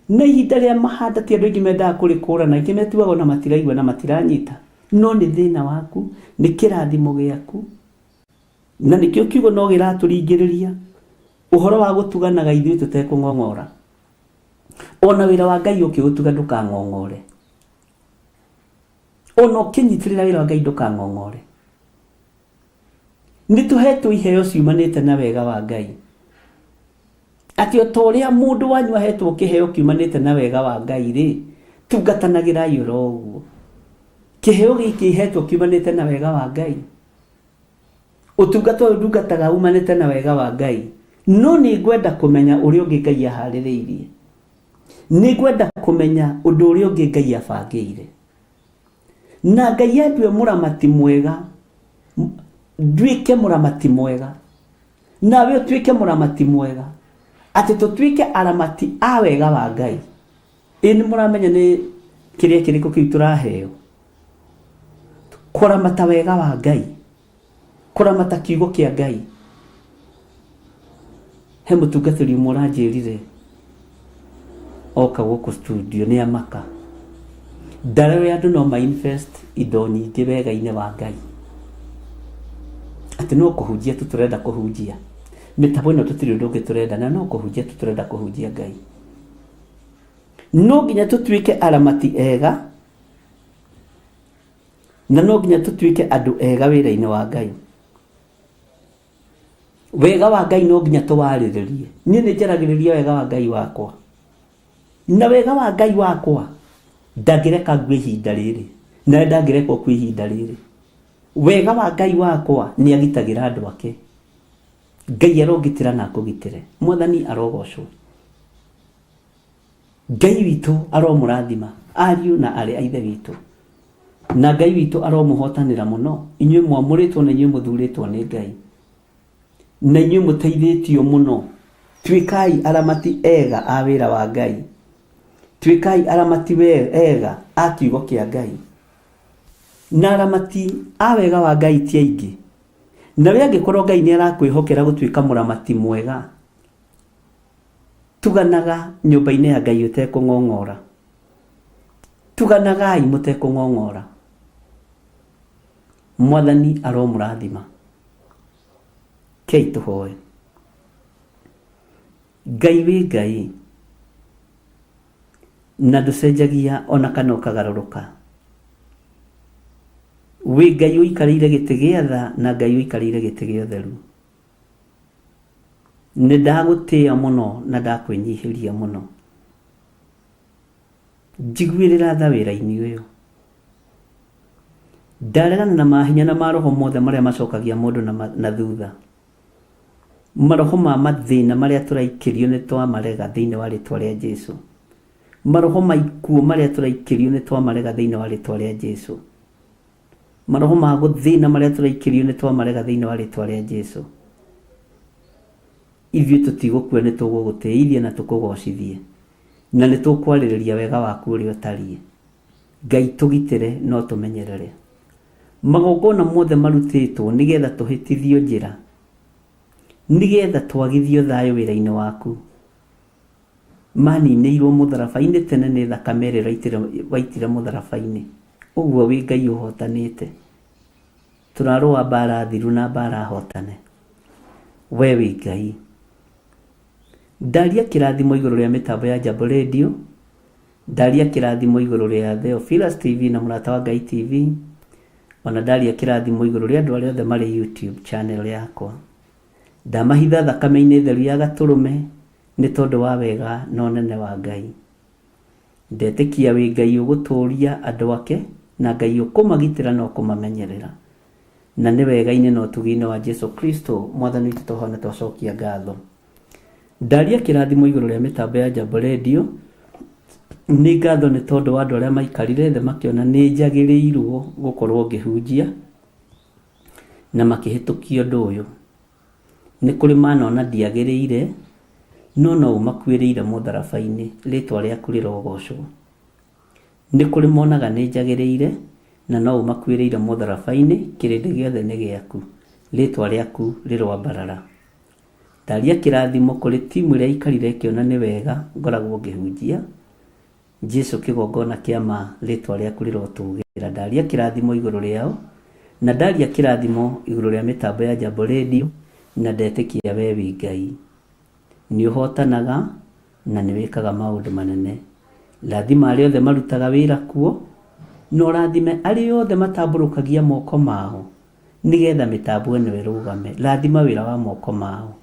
Na ihinda rĩa mahanda ti andũ aingĩ mendaga kũrĩkũrana, aingĩ metuaga ona matiraigua na matiranyita. No nĩ thĩna waku, nĩ kĩrathimo gĩaku. Na nĩkĩo kiugo no gĩratũringĩrĩria ũhoro wa gũtuganaga ithuĩ tũtekũng'ong'ora. Ona wĩra wa Ngai ũkĩũtuga ndũkang'ong'ore. Ona ũkĩnyitĩrĩra wĩra wa Ngai ndũkang'ong'ore. Nĩ tũhetwo iheo ciumanĩte na wega wa Ngai. Atĩ o ta ũrĩa mũndũ wanyu ahetwo kĩheo kiumanĩte na wega wa Ngai rĩ, tungatanagĩrai oro ũguo. Kĩheo gĩkĩ hetwo kiumanĩte na wega wa Ngai. Ũtungata ũyũ ndungataga umanĩte na wega wa Ngai. No nĩ ngwenda kũmenya ũrĩa ũngĩ Ngai aharĩrĩirie. Nĩ ngwenda kũmenya ũndũ ũrĩa ũngĩ Ngai abangĩire. Na Ngai andue mũramati mwega, nduĩke mũramati mwega. Nawe ũtuĩke mũramati mwega. Atĩ tũtuĩke aramati a wega wa Ngai. Ĩ nĩ mũramenya nĩ kĩrĩa kĩrĩkũ kĩu tũraheo? Kũramata wega wa Ngai. Kũramata kiugo kĩa Ngai. He mũtungatĩri ũmwe ũranjĩrire oka gũkũ studio nĩ amaka. Ndarĩ andũ no ma invest indo nyingĩ wega-inĩ wa Ngai. Atĩ no kũhunjia tu tũrenda kũhunjia. Mĩtambo ĩno tũtirĩ ũndũ ũngĩ tũrenda na no kũhunjia tu tũrenda kũhunjia Ngai. No nginya tũtuĩke aramati ega na no nginya tũtuĩke andũ ega wĩra-inĩ wa Ngai. Wega wa Ngai no nginya tũwarĩrĩrie. Niĩ nĩ njaragĩrĩria wega wa Ngai wakwa. Na wega wa Ngai wakwa ndangĩreka ngue ihinda rĩrĩ. Nawe ndangĩreka ũkue ihinda rĩrĩ. Wega wa Ngai wakwa nĩ agitagĩra andũ ake. Ngai arongitĩra na akũgitĩre. Mwathani arogocwo. Ngai witũ aromũrathima ariũ na arĩ a ithe witũ. Na Ngai witũ aromũhotanĩra mũno inyuĩ mwamũrĩtwo na inyuĩ mũthurĩtwo nĩ Ngai. Na inyuĩ mũteithĩtio mũno. Tuĩkai aramati ega a wĩra wa Ngai. Tuĩkai aramati ega a kiugo kĩa Ngai. Na aramati a wega wa Ngai ti aingĩ. Nawe angĩkorwo Ngai nĩ arakwĩhokera gũtuĩka mũramati mwega, tuganaga nyũmba-inĩ ya Ngai ũtekũng'ong'ora. Tuganagai mũtekũng'ong'ora. Mwathani aromũrathima. Kei tũhoe. Ngai wĩ Ngai na ndũcenjagia ona kana ũkagarũrũka. Wĩ Ngai ũikarĩire gĩtĩ gĩa tha na Ngai ũikarĩire gĩtĩ gĩa ũtheru. Nĩ ndagũtĩĩa mũno na ndakwĩnyihĩria mũno. Njiguĩrĩra tha wĩra-inĩ ũyũ. Ndaregana na mahinya na maroho mothe marĩa macokagia mũndũ na thutha. Maroho ma mathĩna marĩa tũraikĩrio nĩ twamarega thĩinĩ wa rĩtwa rĩa Jesu. Maroho ma ikuũ marĩa tũraikĩrio nĩ twamarega thĩinĩ wa rĩtwa rĩa Jesu. Maroho ma gũthĩna marĩa tũraikĩrio nĩ twamarega thĩinĩ wa rĩtwa rĩa Jesu. Ithuĩ tũtigũkua nĩ tũgũgũtĩithia na tũkũgocithie. Na nĩ tũkwarĩrĩria wega waku ũrĩa ũtariĩ. Ngai tũgitĩre na ũtũmenyerere. Magongona mothe marutĩtwo nĩgetha tũhĩtithio njĩra, nĩgetha twagithio thayũ wĩra-inĩ waku, maninĩirwo mũtharaba-inĩ tene nĩ thakame ĩrĩa waitire mũtharaba-inĩ. Ũguo wĩ Ngai ũhotanĩte. Tũrarũa mbara thiru na mbara hotane. We wĩ Ngai. Ndaria kĩrathimo igũrũ rĩa mĩtambo ya Jambo Radio, ndaria kĩrathimo igũrũ rĩa Theophilus TV na Mũrata wa Ngai TV, ona ndaria kĩrathimo igũrũ rĩa andũ arĩa othe marĩ YouTube channel yakwa. Ndamahitha thakame-inĩ theru ya gatũrũme nĩ tondũ wa wega na ũnene wa Ngai. Ndetĩkia wĩ Ngai ũgũtũria andũ ake na Ngai ũkũmagitĩra na ũkũmamenyerera. Na nĩ wega-inĩ na ũtugi-inĩ wa Jesu Kristo Mwathani witũ twahoya na twacokia ngatho. Ndaria kĩrathimo igũrũ rĩa mĩtambo ya Jambo Radio. Nĩ ngatho nĩ tondũ wa andũ arĩa maikarire thĩ makĩona nĩ njagĩrĩirwo gũkorwo ngĩhunjia na makĩhĩtũkia ũndũ ũyũ. Nĩ kũrĩ manona ndiagĩrĩire, no no ũmakuĩrĩire mũtharaba-inĩ, rĩtwa rĩaku rĩrogocwo. Nĩ kũrĩ monaga nĩ njagĩrĩire, na no ũmakuĩrĩire mũtharaba-inĩ, kĩrĩndĩ gĩothe nĩ gĩaku, rĩtwa rĩaku rĩroambarara. Ndaria kĩrathimo kũrĩ timu ĩrĩa ĩikarire ĩkĩona nĩ wega ngoragwo ngĩhunjia, Jesu kĩgongona kĩa ma rĩtwa rĩaku rĩrotũgĩra. Ndaria kĩrathimo igũrũ rĩao, na ndaria kĩrathimo igũrũ rĩa mĩtambo ya Jambo Radio, na ndetĩkia we wĩ Ngai. Nĩ ũhotanaga na nĩ wĩkaga maũndũ manene. Rathima arĩa othe marutaga wĩra kuo, na ũrathime arĩa othe matambũrũkagia moko mao. Nĩgetha mĩtambo ĩno ĩrũgame. Rathima wĩra wa moko mao.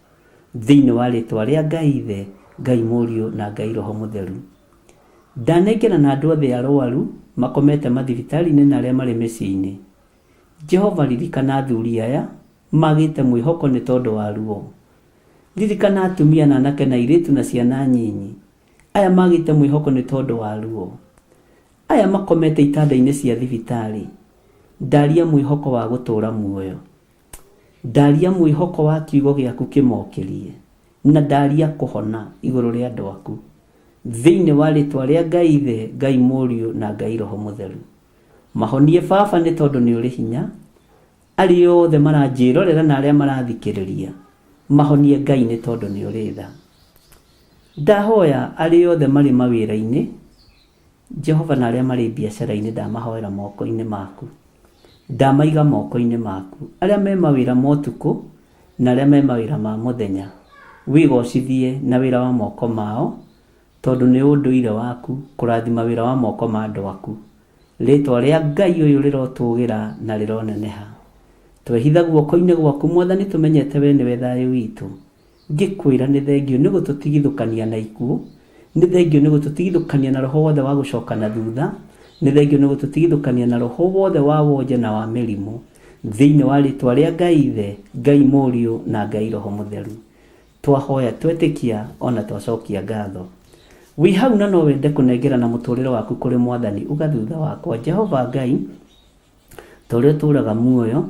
Thĩinĩ wa rĩtwa rĩa Ngai Ithe, Ngai Mũriũ na Ngai Roho Mũtheru. Ndanengerana andũ othe arwaru makomete mathibitarĩ-inĩ na arĩa marĩ mĩciĩ-inĩ. Jehova ririkana athuri aya magĩte mwĩhoko nĩ tondũ wa ruo. Ririkana atumia na anake na airĩtu na ciana nyinyi aya magĩte mwĩhoko nĩ tondũ wa ruo. Aya makomete itanda-inĩ cia thibitarĩ. Ndaria mwĩhoko wa gũtũra muoyo. Ndaria mwĩhoko wa kiugo gĩaku kĩmokĩrie. Na ndaria kũhona igũrũ rĩa andũ aku. Thĩinĩ wa rĩtwa rĩa Ngai Ithe, Ngai Mũriũ na Ngai Roho Mũtheru. Mahonie Baba nĩ tondũ nĩ ũrĩ hinya. Arĩa othe maranjĩrorera na arĩa marathikĩrĩria, mahonie Ngai nĩ tondũ nĩ ũrĩ tha. Ndahoya arĩa othe marĩ mawĩra-inĩ, Jehova na arĩa marĩ biacara-inĩ ndamahoera moko-inĩ maku. Ndamaiga moko-inĩ maku. Arĩa me mawĩra ma ũtukũ na arĩa me mawĩra ma mũthenya, wĩgocithie na wĩra wa moko mao, tondũ nĩ ũndũire waku kũrathima wĩra wa moko ma andũ aku. Rĩtwa rĩa Ngai ũyũ rĩrotũgĩra na rĩroneneha. Twehitha guoko-inĩ gwaku Mwathani tũmenyete we nĩwe thayũ witũ. Ngĩkwĩra nĩ thengio nĩ gũtũtigithũkania na ikuũ, nĩ thengio nĩ gũtũtigithũkania na roho wothe wa gũcoka na thutha, nĩ thengio nĩ gũtũtigithũkania na roho wothe wa wonje na wa mĩrimũ. Thĩinĩ wa rĩtwa rĩa Ngai Ithe, Ngai Mũriũ na Ngai Roho Mũtheru. Twahoya twetĩkia ona twacokia ngatho. Wĩ hau na no wende kũnengerana mũtũrĩre waku kũrĩ Mwathani uga thutha wakwa, Jehova Ngai, ta ũrĩa ũtũũraga muoyo,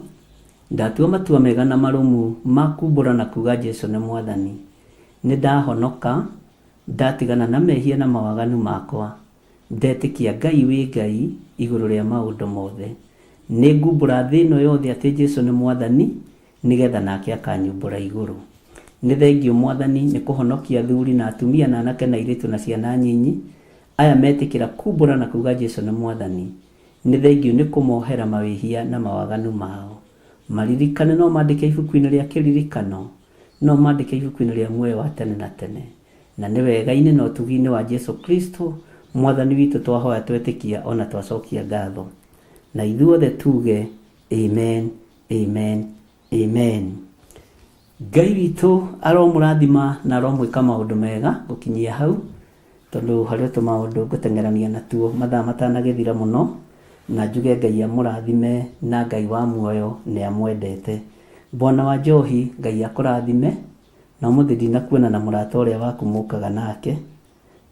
ndatua matua mega na marũmu ma kumbũra na kuga Jesu nĩ Mwathani. Nĩ ndahonoka, ndatigana na mehia na mawaganu makwa. Ndetĩkia Ngai wĩ Ngai igũrũ rĩa maũndũ mothe. Nĩ ngumbũra thĩ ĩno yothe atĩ Jesu nĩ Mwathani, nĩgetha nake akanyumbũra igũrũ. Nĩ thengio Mwathani nĩ kũhonokia athuri na atumia na anake na airĩtu na ciana nyinyi, aya metĩkĩra kumbũra na kuga Jesu nĩ Mwathani. Nĩ thengio nĩ kũmohera mawĩhia na mawaganu mao. Maririkane no mandĩke ibuku-inĩ rĩa kĩririkano, no mandĩke ibuku-inĩ rĩa muoyo wa tene na tene. Na nĩ wega-inĩ na ũtugi-inĩ wa Jesu Kristo, Mwathani witũ twahoya twetĩkia ona twacokia ngatho. Na ithuothe tuge, Amen, amen, amen. Ngai witũ aromũrathima na aromwĩka maũndũ mega gũkinyia hau, tondũ harĩ o tũmaũndũ ngũteng'erania natuo mathaa matanagĩthira mũno, na njuge Ngai amũrathime na Ngai wa muoyo nĩ amwendete. Bwana wa Njohi, Ngai akũrathime, na ũmũthĩ ndinakuona na mũrata ũrĩa waku mũkaga nake,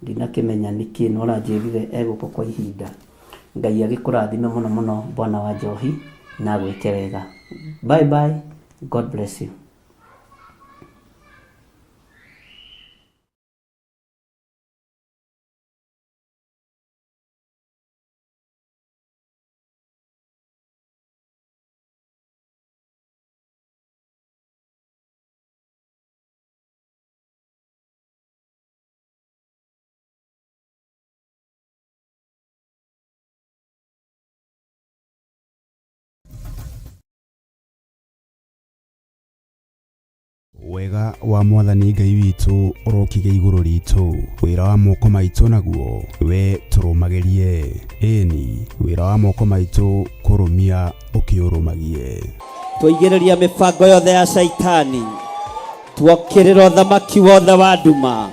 ndinakĩmenya nĩkĩ no ũranjĩrire egũka kwa ihinda. Ngai agĩkũrathime mũno mũno Bwana wa Njohi na agwĩke wega. Bye bye, God bless you. Wega wa Mwathani Ngai witũ ũrokĩgĩa igũrũ ritũ, wĩra wa moko maitũ naguo we tũrũmagĩrie, ĩni wĩra wa moko maitũ kũrũmia ũkĩũrũmagie. Twaigĩrĩria mĩbango yothe ya Shaitani, tuokĩrĩra ũthamaki wothe wa nduma,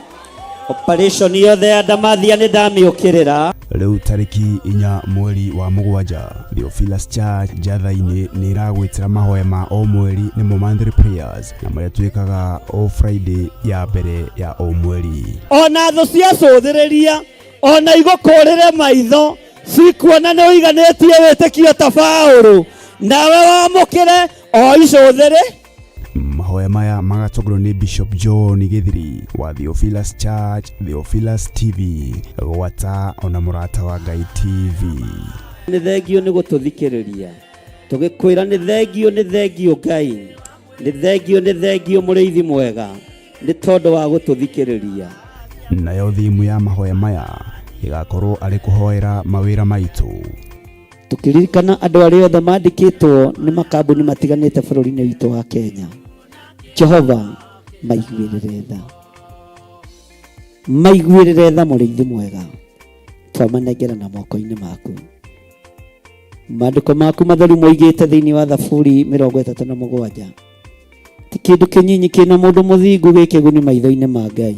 operation yothe ya ndamathia nĩ ndamĩũkĩrĩra. Rĩu tarĩki 4 mweri wa 7, Theophilus Church Njatha-inĩ nĩ ĩragwĩtĩra mahoya ma o mweri nĩmo monthly prayers, na marĩa twĩkaga o Friday ya mbere ya o mweri. Ona thũ ciacũthĩrĩria, ona igũkũrĩre maitho, cikuona nĩ ũiganĩtie wĩtĩkio ta Paũlũ, nawe wamũkĩre o icũthĩrĩ. Mahoya maya magatongorio nĩ Bishop John Githiri wa Theophilus Church, Theophilus TV, gwata ona Mũrata wa Ngai TV. Nĩ thengio nĩ gũtũthikĩrĩria, tũgĩkwĩra nĩ thengio, nĩ thengio Ngai, nĩ thengio, nĩ thengio mũrĩithi mwega, nĩ tondũ wa gũtũthikĩrĩria. Nayo thimu ya mahoya maya ĩgakorwo arĩ kũhoera mawĩra maitũ. Tũkĩririkana andũ arĩa othe mandĩkĩtwo nĩ makambuni matiganĩte bũrũri-inĩ witũ wa Kenya, Jehova maiguĩrĩre tha, maiguĩrĩre tha mũrĩithi mwega, twamanengera na moko-inĩ maku. Maandĩko maku matheru moigĩte thĩinĩ wa Thaburi 37 ti kĩndũ kĩnyinyi kĩna mũndũ mũthingu gĩ kĩguni maitho-inĩ ma Ngai.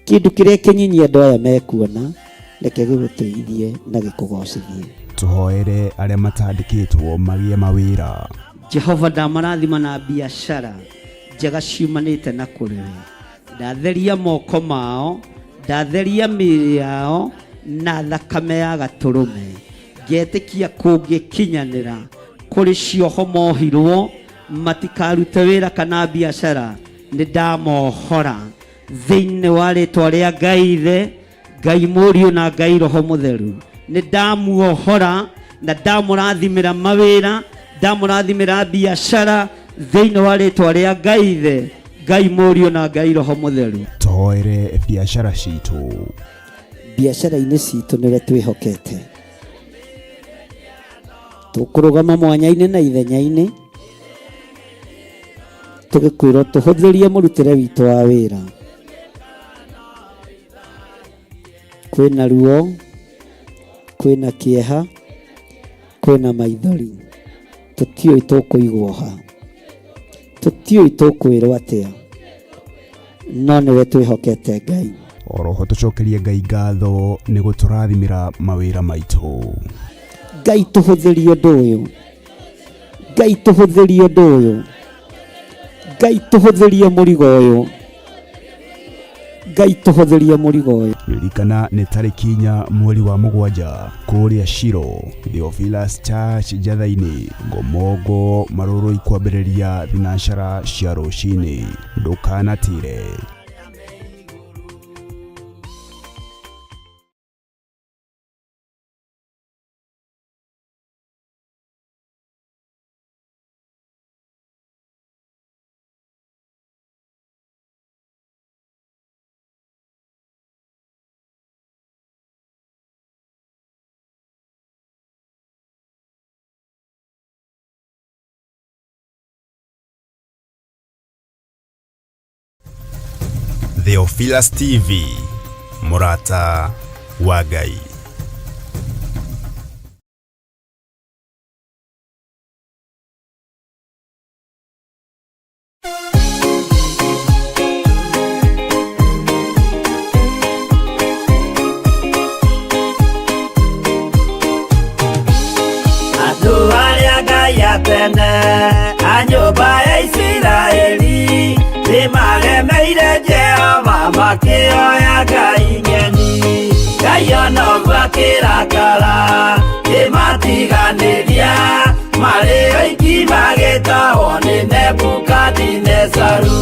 Kĩndũ kĩrĩa kĩnyinyi andũ aya mekuona, reke gĩgũtĩithie na gĩkũgocithie. Tũhoere arĩa matandĩkĩtwo magĩe mawĩra. Jehova, ndamarathima na biacara njega ciumanĩte na kũrĩ we. Ndatheria moko mao, ndatheria mĩĩrĩ yao na thakame ya gatũrũme. Ngetĩkia kũngĩkinyanĩra kũrĩ cioho mohirwo matikarute wĩra kana biacara, nĩ ndamohora thĩinĩ wa rĩtwa rĩa Ngai Ithe, Ngai Mũriũ na Ngai Roho Mũtheru. Nĩ ndamuohora na ndamũrathimĩra mawĩra, ndamũrathimĩra biacara thĩinĩ wa rĩtwa rĩa Ngai Ithe, Ngai Mũriũ na Ngai Roho Mũtheru. Tũhoere biacara citũ. Biacara-inĩ citũ nĩwe twĩhokete. Tũkũrũgama mwanya-inĩ na ithenya-inĩ tũgĩkwĩrwo tũhũthĩrie mũrutĩre witũ wa wĩra. Kwĩna ruo, kwĩna kĩeha, kwĩna maithori, tũtiũĩ tũkũigwo ha, tũtiũĩ tũkwĩrwo atĩa, no nĩwe twĩhokete Ngai. Oroho tũcokerie Ngai ngatho nĩ gũtũrathimĩra mawĩra maitũ. Ngai tũhũthĩrie ũndũ ũyũ, Ngai tũhũthĩrie ũndũ ũyũ, Ngai tũhũthĩrie mũrigo ũyũ, Ngai tũhũthĩrie mũrigo ũyũ. Ririkana nĩ tarĩki 4 mweri wa 7 kũrĩa Shilo, Theophilus Church Njatha-inĩ, Ngomongo, Marũrũi kwambĩrĩria thinacara cia rũcinĩ. Ndũkanatĩre. Theophilus TV, mũrata wa Ngai. Andũ arĩa Ngai atene a nyũmba ya Isiraeli nĩmaremeire Jehova makĩoya ngai ng'eni. Ngai ona ũguo akĩrakara kĩmatiganĩria marĩ oiki magĩtahwo nĩ Nebukadinezaru.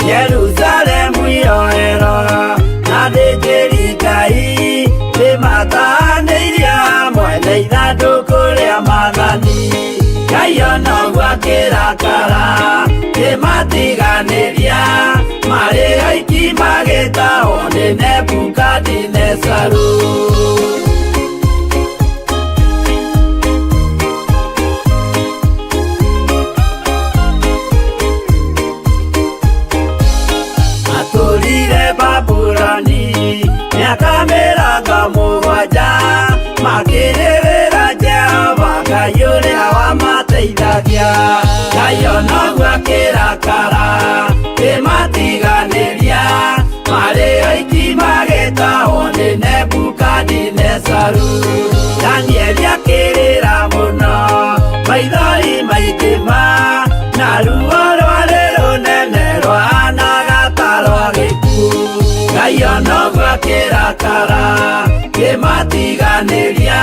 Jerusalemu iroero na thĩnjĩri Ngai nĩmatahanĩirio hamwe na ithandũkũ rĩa maathani. Ngai ona ũguo akĩrakara kĩmatiganĩria marĩ oiki magĩtahwo nĩ Nebukadinezaru. Matũrire Babuloni mĩaka 70 makĩrĩrĩra Jehova Ngai ũrĩa wamateithagia. Ngai ona ũguo akĩrakara kĩmatiganĩria marĩ oiki magĩtahwo nĩ Nebukadinezaru. Danieli akĩrĩra mũno maithori maingĩ ma na ruo rwarĩ rũnene rwahanaga ta rwa gĩkuũ. Ngai ona ũguo akĩrakara kĩmatiganĩria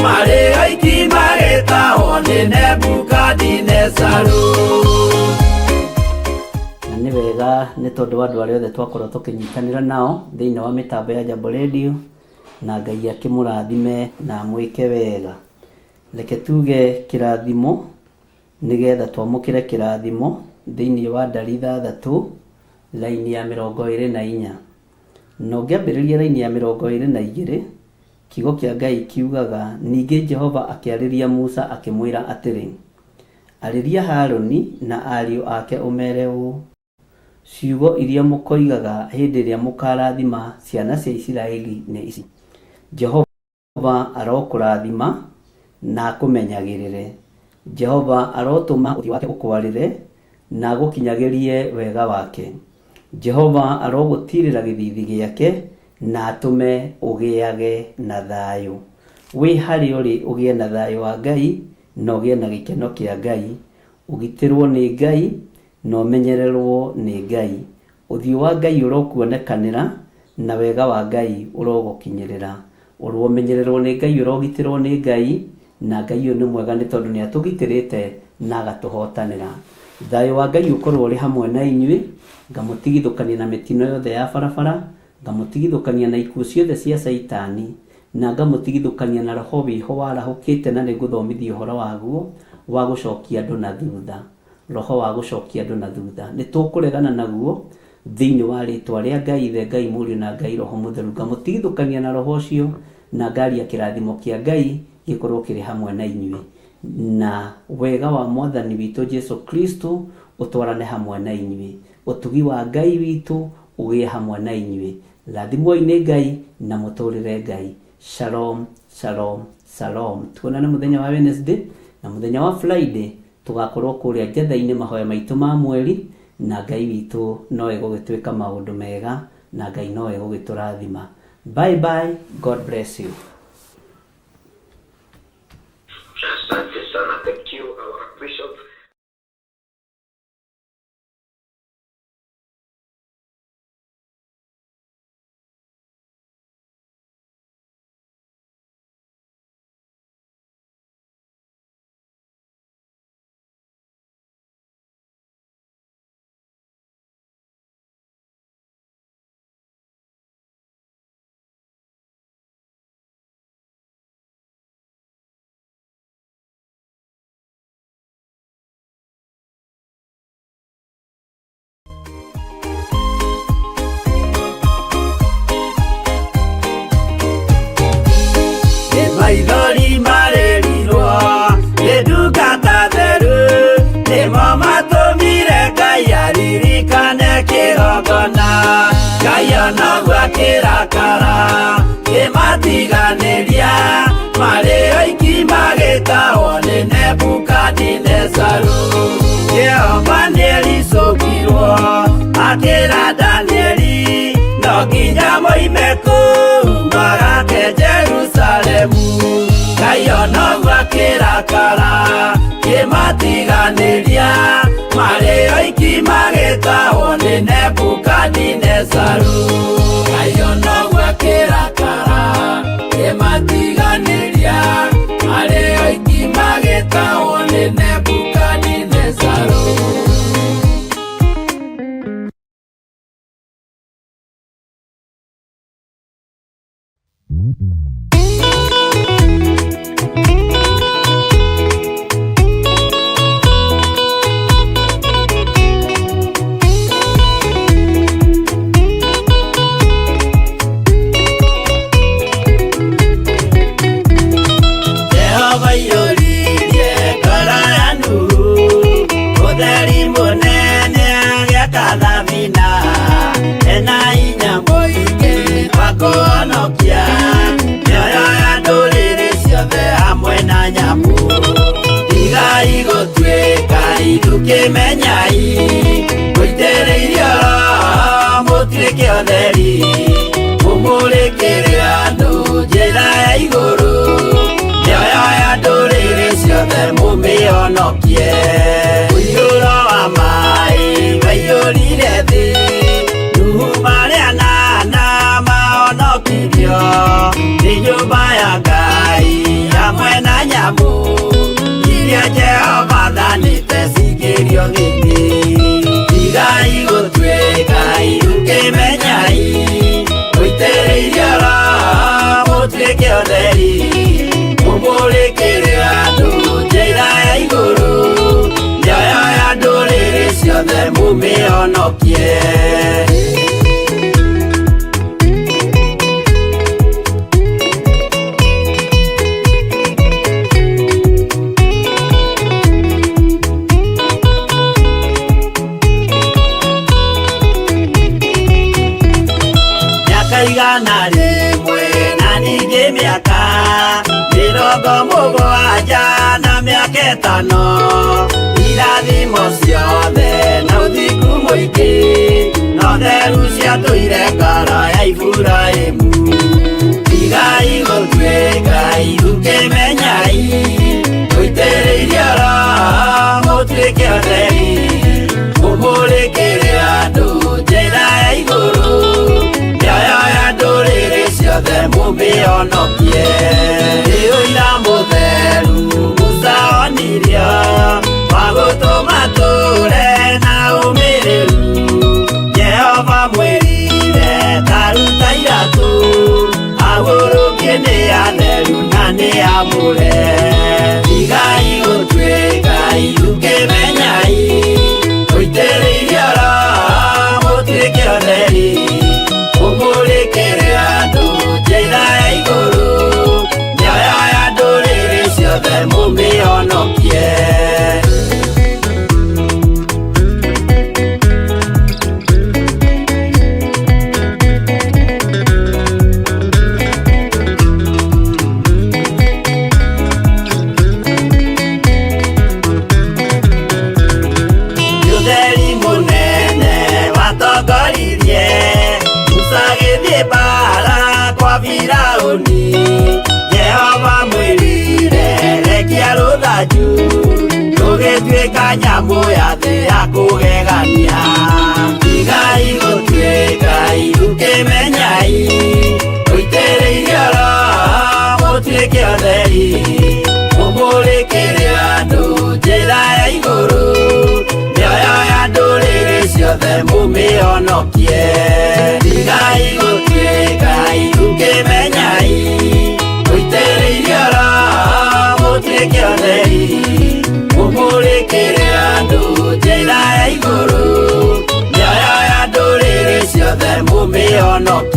marĩ oiki magĩtahwo nĩ Nebukadinezaru. Na nĩ wega nĩ tondũ wa andũ arĩa othe twakorwo tũkĩnyitanĩra nao thĩinĩ wa mĩtambo ya Jambo Radio, na Ngai akĩmũrathime na amwĩke wega. Reke tuge kĩrathimo nĩgetha twamũkĩre kĩrathimo thĩinĩ wa ndari 6 raini ya 24. Na ũngĩambĩrĩria raini ya 22, kiugo kĩa Ngai kiugaga, ningĩ Jehova akĩarĩria Musa akĩmwĩra atĩrĩ, arĩria Harũni na ariũ ake ũmeere ũũ, ciugo iria mũkoigaga hĩndĩ ĩrĩa mũkarathima ciana cia Isiraeli nĩ ici, Jehova arokũrathima na akũmenyagĩrĩre. Jehova arotũma ũthiũ wake ũkwarĩre, na agũkinyagĩrie wega wake. Jehova arogũtiirĩra gĩthiithi gĩake, na atũme ũgĩage na thayũ. Wĩ harĩa ũrĩ ũgĩe na thayũ wa Ngai, na ũgĩe na gĩkeno kĩa Ngai. Ũgitĩrwo nĩ Ngai, na ũmenyererwo nĩ Ngai. Ũthiũ wa Ngai ũrokuonekanĩra, na wega wa Ngai ũrogũkinyĩrĩra. Ũromenyererwo nĩ Ngai, ũrogitĩrwo nĩ Ngai, na Ngai ũyũ nĩ mwega nĩ tondũ nĩ atũgitĩrĩte na agatũhotanĩra. Thayũ wa Ngai ũkorwo ũrĩ hamwe na inyuĩ, ngamũtigithũkania na mĩtino yothe ya barabara, ngamũtigithũkania na ikuũ ciothe cia Caitani, na ngamũtigithũkania na roho wĩho warahũkĩte na nĩngũthomithia ũhoro waguo wa gũcokia andũ na thutha. Roho wa gũcokia andũ na thutha. Nĩ tũkũregana naguo thĩinĩ wa rĩtwa rĩa Ngai Ithe, Ngai Mũriũ na Ngai Roho Mũtheru. Ngamũtigithũkania na roho ũcio na ngaria kĩrathimo kĩa Ngai gĩkorwo kĩrĩ hamwe na inyuĩ, na wega wa Mwathani witũ Jesu Kristo ũtwarane hamwe na inyuĩ. Ũtugi wa Ngai witũ ũgĩe hamwe na inyuĩ. Rathimwoi nĩ Ngai na mũtũrĩre Ngai. Shalom, shalom, shalom. Tuonane mũthenya wa Wednesday na mũthenya wa Friday tũgakorwo kũrĩa Njetha-inĩ mahoya maitũ ma mweri, na Ngai witũ no egũgĩtwĩka maũndũ mega, na Ngai no egũgĩtũrathima. Bye bye, God bless you. Asante sana. Thank you, our Bishop. Nĩ maithori marĩrirwo nĩ ndungata theru, nĩmo matũmire Ngai aririkane kĩgongona. Ngai onoguo akĩrakara kĩmatiganĩria, marĩ oiki magĩtahwo nĩ Nebukadinezaru. Jehova nĩericũkirwo akĩra Danieli, no nginya moime kũu magake Jerusalemu. Ngai onoguo akĩrakara kĩmatiganĩria, marĩ oiki magĩtahwo nĩ Nebukadinezaru. Ngai onoguo akĩrakara kĩmatiganĩria, marĩ oiki magĩtahwo nĩ Nebukadinezaru. Jehova iyũririe ngoro ya Nuhu, ũtheri mũnene agĩaka thabina, ena hinya mũingĩ wa kũhonokia mĩoyo ya ndũrĩrĩ ciothe hamwe na nyamũ. Tigai gũtuĩka ithukĩmenyai, mũitĩrĩirio Roho mũtuĩke ũtheri, mũmũrĩkĩre andũ njĩra ya igũrũ, mĩoyo ya ndũrĩrĩ ciothe mũmĩhonokie. Mũiyũro wa maĩ waiyũrire thĩ, Nuhu marĩ anana mahonokirio nĩ nyũmba ya Ngai hamwe na nyamũ iria Jehova athanĩte cingĩrio thĩinĩ. Tigai gũtuĩka ithukĩmenyai, mũitĩrĩirio Roho mũtuĩke ũtheri, mũmũrĩkĩre andũ njĩra ya igũrũ, mĩoyo ya ndũrĩrĩ ciothe mũmĩhonokie. Mĩaka 100 na ningĩ mĩaka 70 Mũhano irathimo ciothe na ũthingu mũingĩ no theru ciatũire ngoro ya Iburahĩmu. Tigai gũtuĩka ithukĩmenyai mũitĩrĩirie Roho mũtuĩke atheri mũmũrĩkĩre andũ njĩra ya igũrũ mĩoyo ya ndũrĩrĩ ciothe mũmĩhonokie. Nĩ ũira mũtheru Musa onirio wa gũtũma tũre na ũmĩrĩru. Jehova mwĩrire ta ruta iratũ agũrũkie nĩ atheru na nĩ amũre. Tigai gũtuĩka ithukĩmenyai mũitĩrĩirie Roho mũtuĩke atheri mũmũrĩkĩre andũ njĩra ya igũrũ mĩoyo ya ndũrĩrĩ ciothe mũmĩhonokie. Ũtheri mũnene watongoririe Musa agĩthiĩ mbaara kwa Firaũni. Jehova mwĩrire rekia rũthanju rũgĩtuĩka nyamũ ya thĩ ya kũgegania. Tigai gũtuĩka ithukĩmenyai mũitĩrĩirie Roho mũtuĩke atheri mũmũrĩkĩre andũ njĩra ya igũrũ mĩoyo ya ndũrĩrĩ ciothe mũmĩhonokie. Tigai gũtuĩka ithukĩmenyai mũitĩrĩirie Roho mũtuĩke atheri mũmũrĩkĩre andũ njĩra ya igũrũ mĩoyo ya ndũrĩrĩ ciothe mũmĩhonokie.